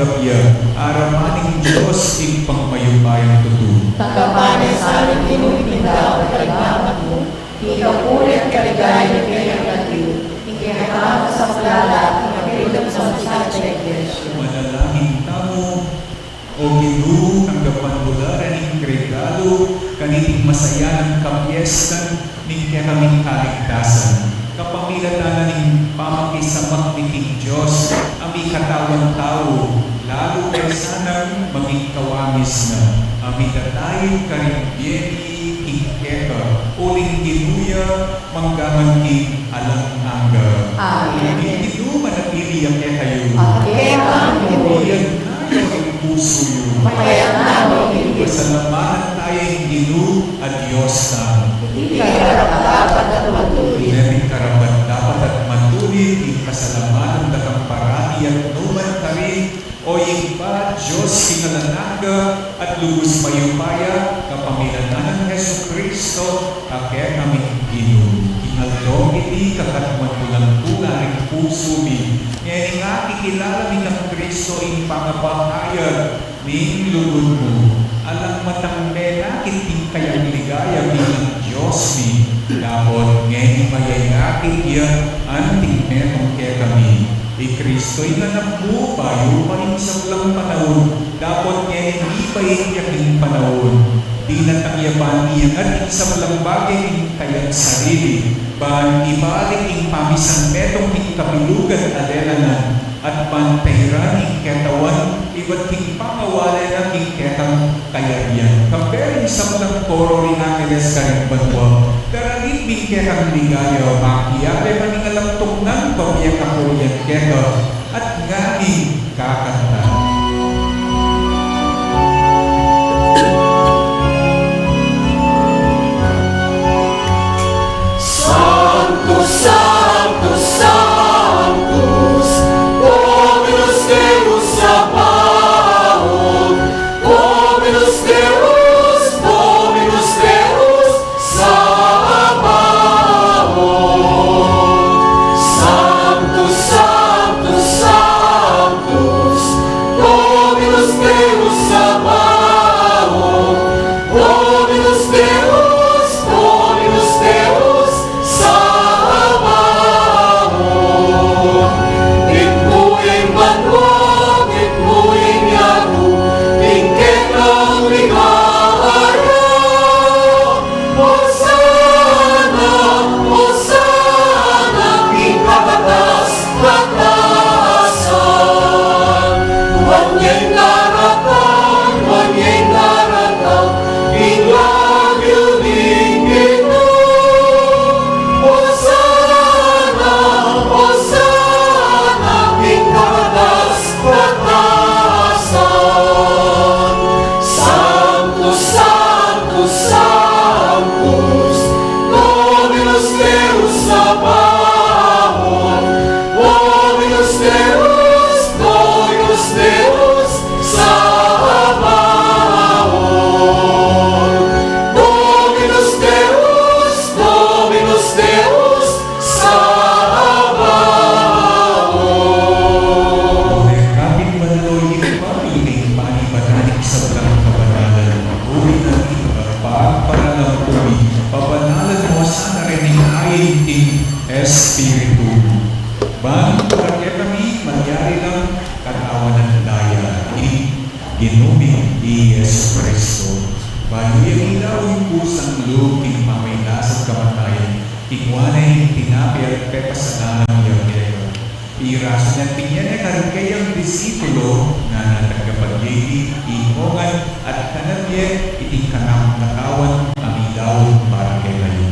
Kapya, arapan ning Dios ing pangmayupayang tutu. Tanggapan na sa ning Ginu ing daun at kaligayan mu, king kapurian at kaligayan ning kayang anak, ing kekang sablang lagyu, ing kapurian at kaligayan ning Iglesia. Manalangin tamu. O Ginu, tanggapan mu la ring regalu kaniting masayanang kapiestan ning kekaming kaligtasan, kapamilatan na ning pamakisamak mi king Dios a mikatawan tau, lalu kaysa nang maging kawamis na, a mitataid karing bie mi king keka, uling Ginu ya mangga man king alang angga. Amen. Ing Ginu manatili ya kekayu. At keka mu rin. Iyatas yu ing pusu yu. Iyatas na mu rin. Pasalamatan taya ing Ginu a Dios tamu. Iti karapat-dapat at matulid. Iti karapat-dapat at matulid, ing pasalamatan da kang parati at nu man karin, O Ibpa, Dios king alang angga at lubus mayupaya, kapamilatan nang Jesucristo a kekaming Ginu. King aldong iti, kakatmuan ku lang pu la ring pusu mi, ngening akikilala mi kang Cristo ing pangapahayag ning lugud mu. Alang matang menakit ing kayang ligaya bilang Dios mi, dapot ngeni mayayakit ya anting metung kekami. I Cristo ing anak mu, bayu pa ing sablang panaun, dapot ngeni mibaing ya king panaun. Dinatang ya ban iangat ing sablang bage king kayang sarili, ban ibalik ing pamisan metung king kabilugan a lelanan, at ban tairan ing ketawan ibat king pangawale na king kekang kayarian. Kambe ring sablang koro ring angeles karing banua, daralin mi ing kekang ligaya, makiabe kaming alang tungnan, pabie kapurian keka, at ngeni kakanta. Sanctus, Sanctus, Sanctus, Dominus Deus Sabaoth, Dominus Deus, Dominus Deus Sabaoth. Sanctus, Sanctus, Sanctus, Dominus Deus Sabaoth, Dominus Deus, Dominus Deus Sabaoth. Mitmu ing banua, mitmu ing yatu, ing kekang ligaya. Hosana, Hosana king kakatas-katasan. Nuan ya ing daratang, nuan ya ing daratang, ing lagyu ning Ginu. Hosana, Hosana king kakatas-katasan. Sanctus, Sanctus, Sanctus, Dominus Deus Sabaoth, Dominus Deus, Dominus Deus Sabaoth, Dominus Deus, Dominus Deus Sabaoth. Kapit banal o Ibpa, ing panibatan ning sablang kabanalan, uli na ning pagpaparalan kami, pabanalan mu sana rin ing ain ning Espiritu mu. Ban para kekami malyari lang katawan at daya ning Ginu mi i Jesucristo. Bayu ya milawan kusang lub king pamagkasakit at kamatayan, kinua ne ing tinape at pepasalamat ya keka. Pirasu ne at binie ne karing kayang disipulo, ngana, Tanggap ye iti, ikongan, at kanan ye, iti ing kanakung katawan a milawan para kekayu.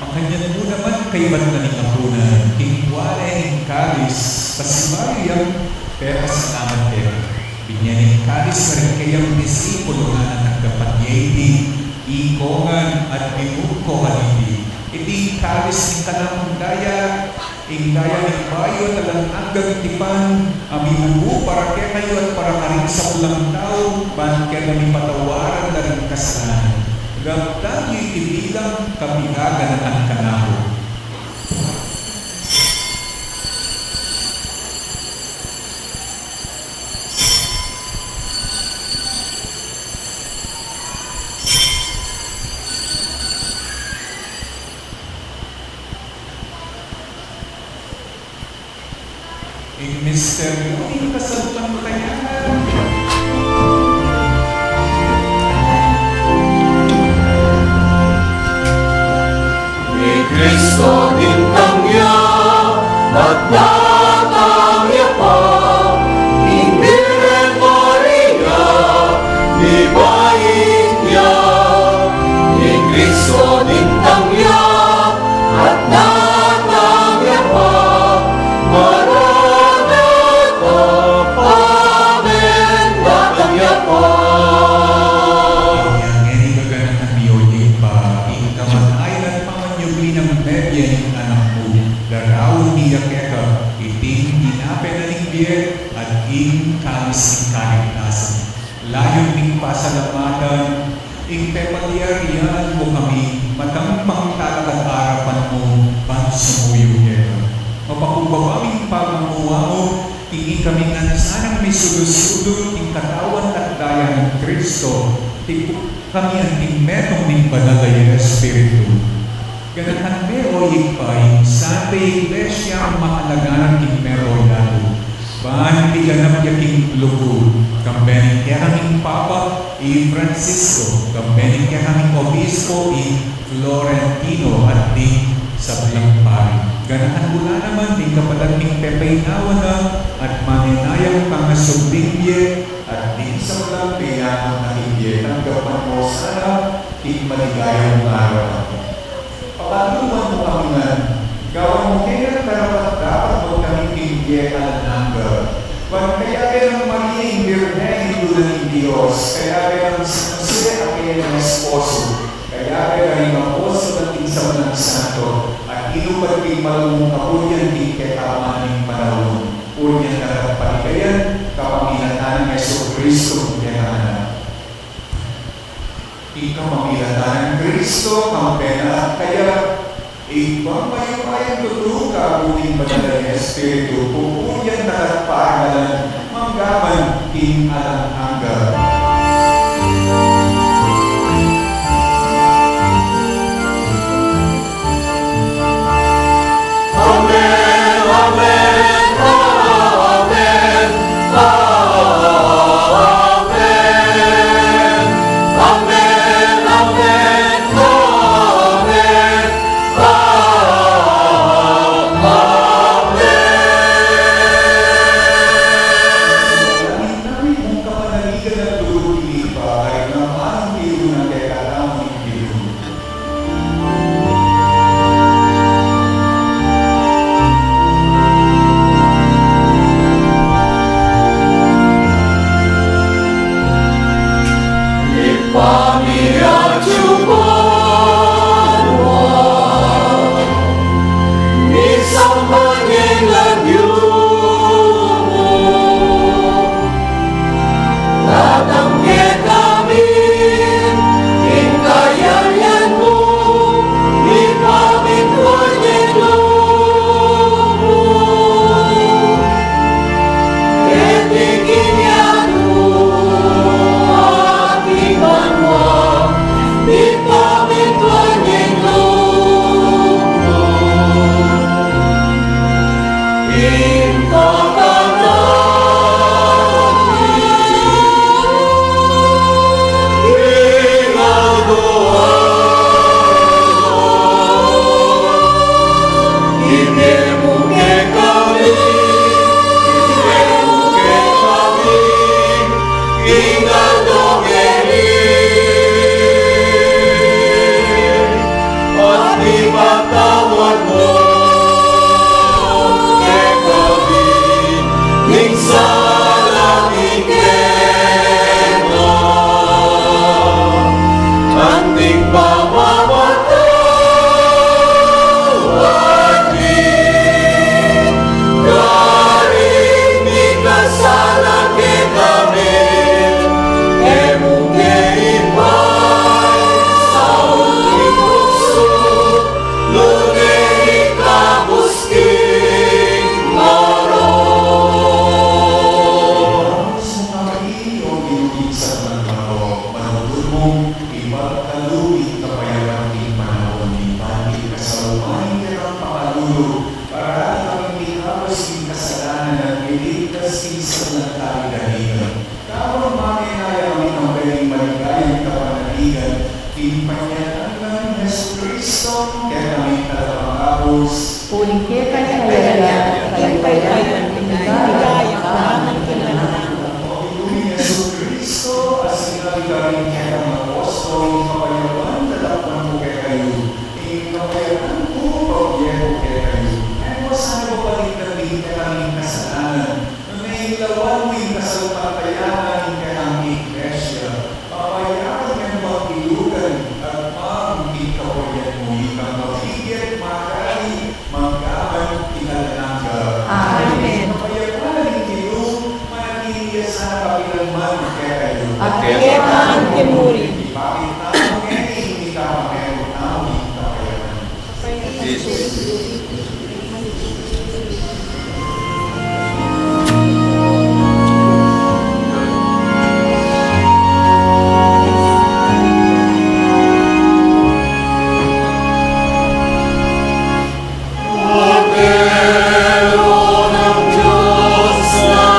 Makanyan mu naman kaybat na ning apunan, kinua ne ing kalis, pasibayu yang pepasalamat keka. Binie ne ing kalis karing kayang disipulo, ngana, Tanggap ye iti, ikongan, at minum ko kaniti. Iti ing kalis ning kanakung daya, Ing daya ning bayu at alang anggang tipan, a mibubu para kekayu at para karing sablang tau, ban keta mipatawaran la ring kasalanan. Gaptan yu iti bilang kapigaganatan kanaku. Ing misteryu ning kasalpantayanan. I Kristo dintang ya, at datang ya pa, ing Birhen Maria, mibait ya. I Kristo dintang ya, at datang ya pa, Maranatha, amen, datang ya pa. Inya ngeni gaganakan mi, o Ibpa, ing kamatayan at pamanyubli nang mebie ning Anak mu, daraun mi ya keka iting tinape na ning bie at ing kalis ning kaligtasan. Layun ming pasalamatan ing pepalyarian mu kami, matampang talaga arapan mu, ban sumuyu keka. Mapakumbaba ming pamagmuan mu, ing ikami ngan sanang misudut-sudut king katawan at daya nang Kristo, tipunan mi anting metung ning Banal a Espiritu. Ganakan me, o Ibpa, ing Santa Iglesia, makalaganap king mabilug a yatu, ban miganap ya king lugud, kambe ning kekaming Papa i Francisco, kambe ning kekaming Obispo i Florentino, at ding sablang pari. Ganakan mu la naman ding kapatad ming pepainawa na at manenayang pangasubling bie, at ding sablang peyaman na king bie, tanggapan mu sana king maligaya mung arapan. Pakaluman mu kami ngan, gawan mu kami karapat-dapat magkamit king bie alang angga. Ban kayabe nang Maria ing Birhen, Indu na ning Dios, kayabe nang San Jose a kayang esposo, kayabe na ring apostol at ding sablang santo, at inupad king malugud mung kaburian king kekaban ning panaun, uli nang kapaligayan, kapamilatan nang Jesucristo, ing kekang Anak. Ing kapamilatan nang Kristo, kambe na at kaya, ing pamamayumayang tutu, kabud ning Banal a Espiritu, pupurian na at parangalan, mangga man king alang angga. Amen, amen, amen, amen. Amen, amen, amen, amen. Langit namin mung kapanaligan at Uling keka ing kayarian, ing kayarian, ing ligaya, ing ligaya, ing ligaya. Panginoon Jesucristo, a sinabi karing kekang apostol, ing kapayapan tatakwan ku kekayu, ing kapayapan ku babie ku kekayu. E mu sana balikdan ing kekang kasalanan, nune lawan mu ing kasalpantayanan ning kekang Iglesia. Papayapan yang magbilugan at pang ing kapayapan mu, ikang mabibie at makari, mangga man king alang angga. Amen. Ing kapayapan ning Ginu, manatili ya sana kapilan man kekayu. At keka mu rin. Ipakit tamu ngeni ing mikapametung tamung kapayapan. Kordero ng Diyos na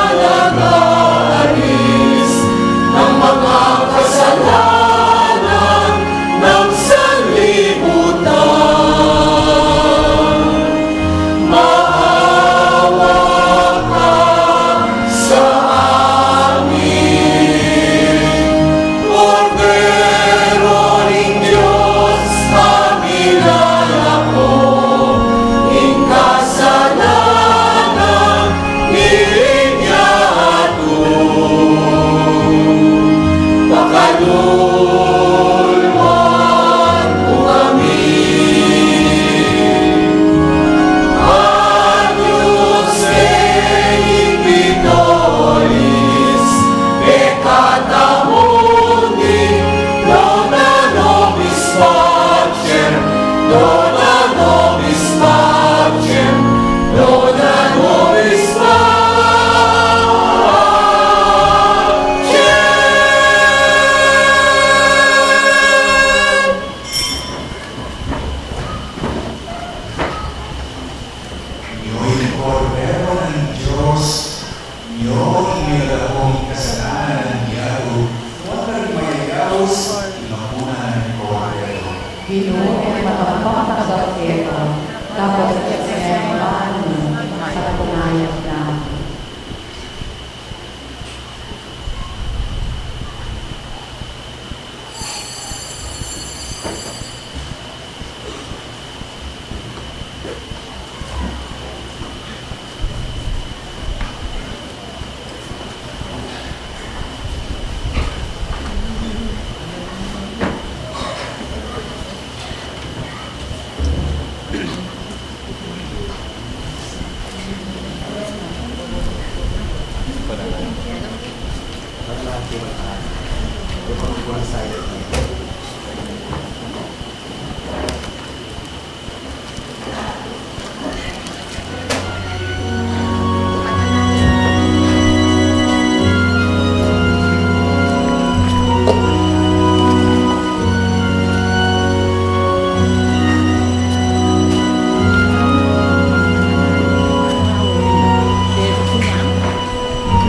nag-aalis ng mga kasalanan ng sanlibutan. Maawa ka sa amin, Kordero ning Diyos, a milalako ing kasalanan ning yatu. Pakalulwan mu kami. Agnus Dei, Victoris, peccata mundi, dona nobis pacem, dona nobis pacem, dona nobis pacem. Nyo ing Kordero ning Diyos, nyo ing milalako king kasalanan ning yatu, nuan la ring mayayaus king apunan ning Kordero. Ginu, e ku makapagtagap keka, dapot sabian mu la ing banga mu, at kumayap na.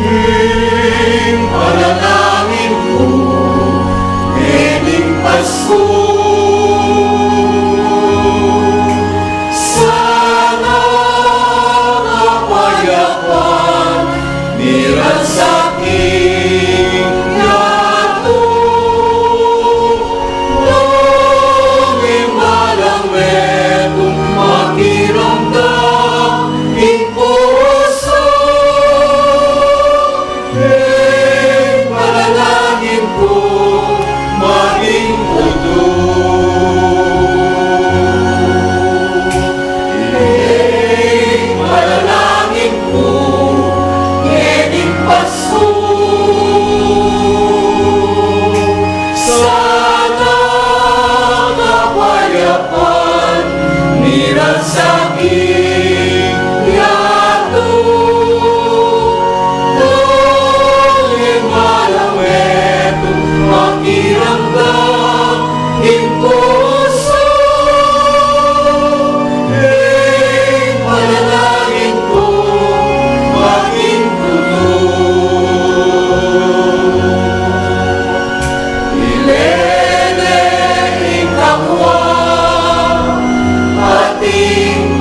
Ing panalangin ku ngening Pasku, sana kapayapan miran sa king yatu, nung ing balang metung makiramdam king pusu. Ing panalangin ku maging tutu. Ing panalangin ku ngening Pasku, sana kapayapan miran sa king yatu, nung ing balang metung makiramdam king pusu. Ing panalangin ku maging tutu. Ilele ing kapwa at ing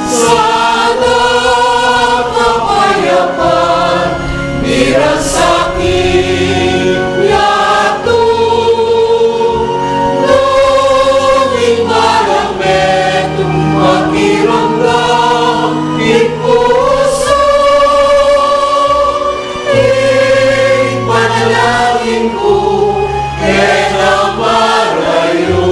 Sana kapayapan miran saking yatu, nung ing balang metung makiramdam ing pusu, ing panalangin ku keka marayu.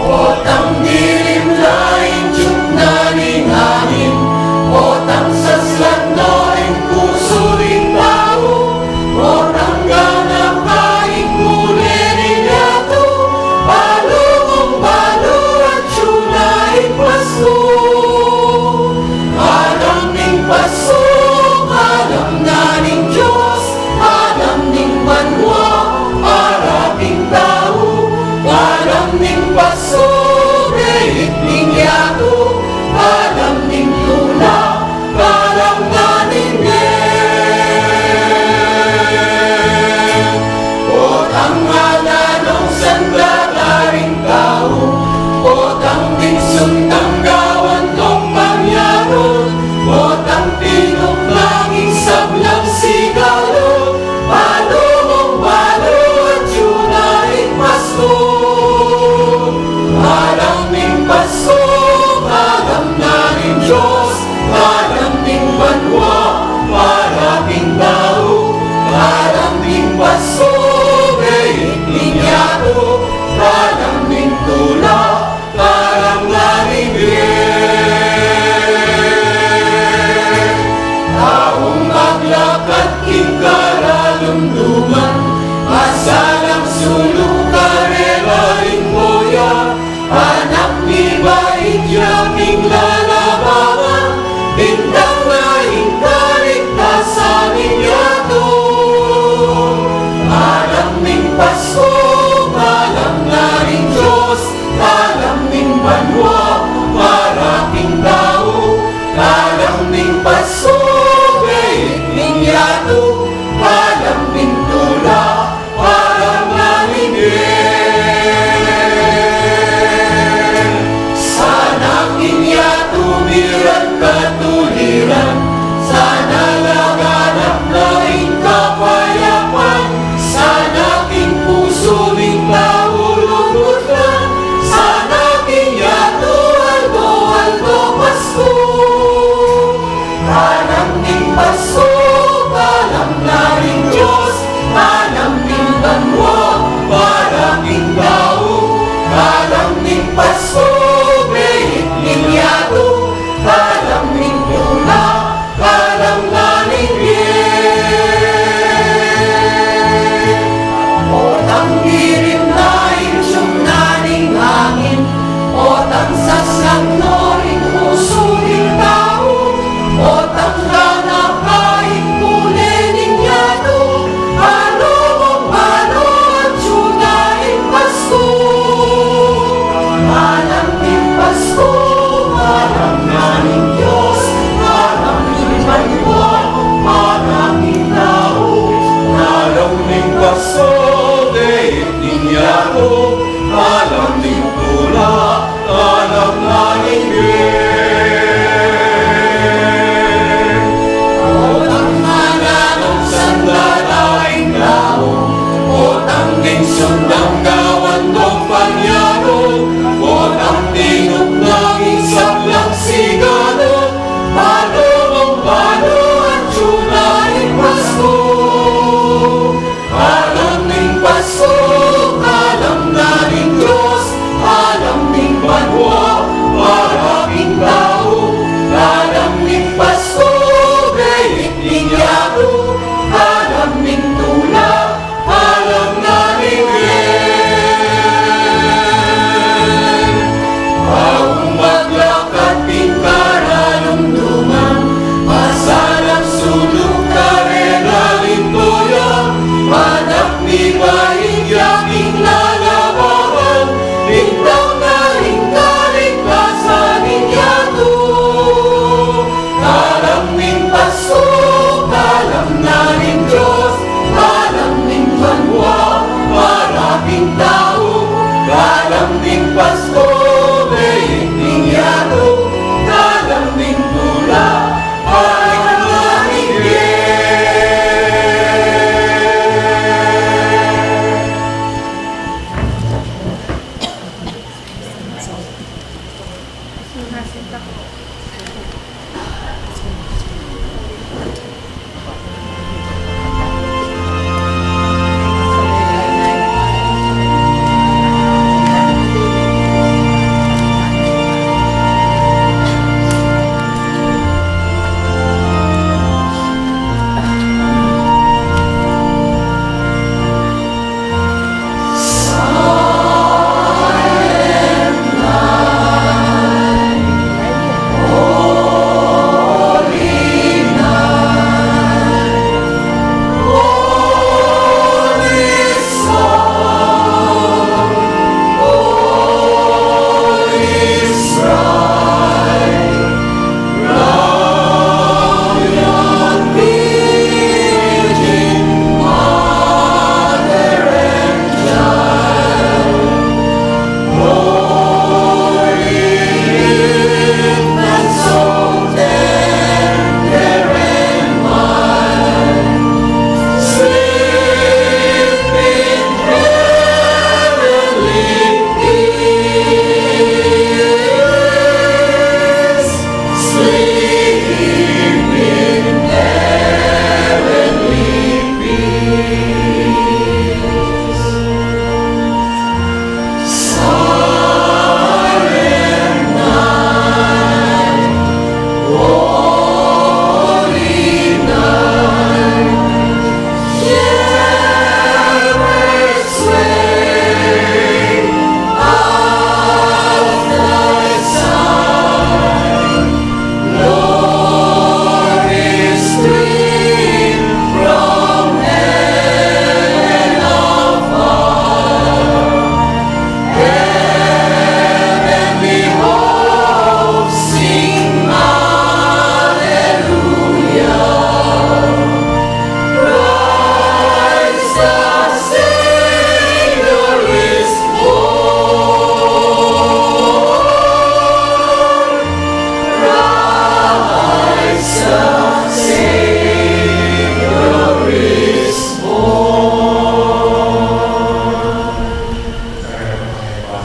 Potang dilim na ing jug na ning angin, potang saslan no ing pusu ning tau, potang ganap na ing mule ning yatu, balu mung balu atyu na ing pasu. Alam ning pasu, alam na ning Dios, alam ning banua para king tau, alam ning pasu, beit ning yatu, alam ning tula, alam na ning Dios. Potang ala nung sanda karing tau, potang ding suntang gawan nung panyarut, potang pinuklang ing sablang sigalu, balu mung balu atyu na ing pasu. Alam ning pasu, alam na ning Dios, alam ning banua para king tau, alam ning pasu, beit ning yatu, alam ning tula, alam na ning Dios. Taung maglakad king karalumduman, masalang sulu karela ing boya, anak ni bait ya king lalabangan, bintang na ing kaligtasan ning yatu. Alam ning pasu, alam na ning Dios, alam ning banua para king tau, alam ning pasu, beit ning yatu, alam ning tula, alam na ning Dios. Sana king yatu Ing yaping lalawagan, lintang na ning kaligtasan ning yatu. Kalam ning Pasko, kalam na ning Dios, kalam ning banua, para king tau, kalam ning Pasko, beit ning yatu, kalam ning tula,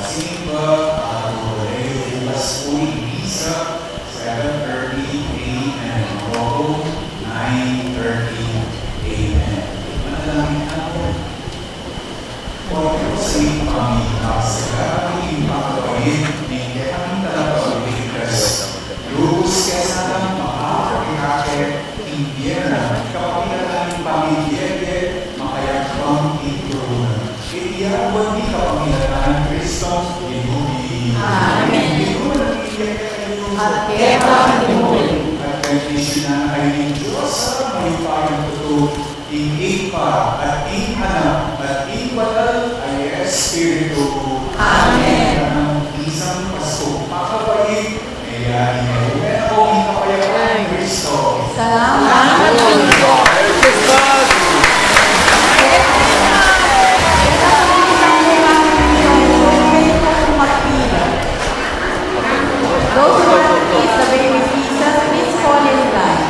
Simba, ato, Pasku, misa, seven thirty A M. Rogo, nine thirty A M. Manalangin tamu. O Dios, ing pamikasala, ing pamikabait, ing kekang Tagapagligtas. Lubus ke sana makapakirakit ing bie na, kapamilatan ning pamibie ke, makayakbang ing korona. Iti aduan mi kapamilatan nang Kristo, Ginu mi. Amen. Ing Ginu manatili ya kekayu. At keka mu rin. At bendisyunan na kayu ning Dios a mayupayang tutu, ing Ibpa, at ing Anak, at ing Banal a Espiritu. Amen. Ing Pasku makabait. Kaya ing kapayapan nang Kristo. Salamat. Merry Christmas! Those who want to kiss the baby Jesus, please fall in line.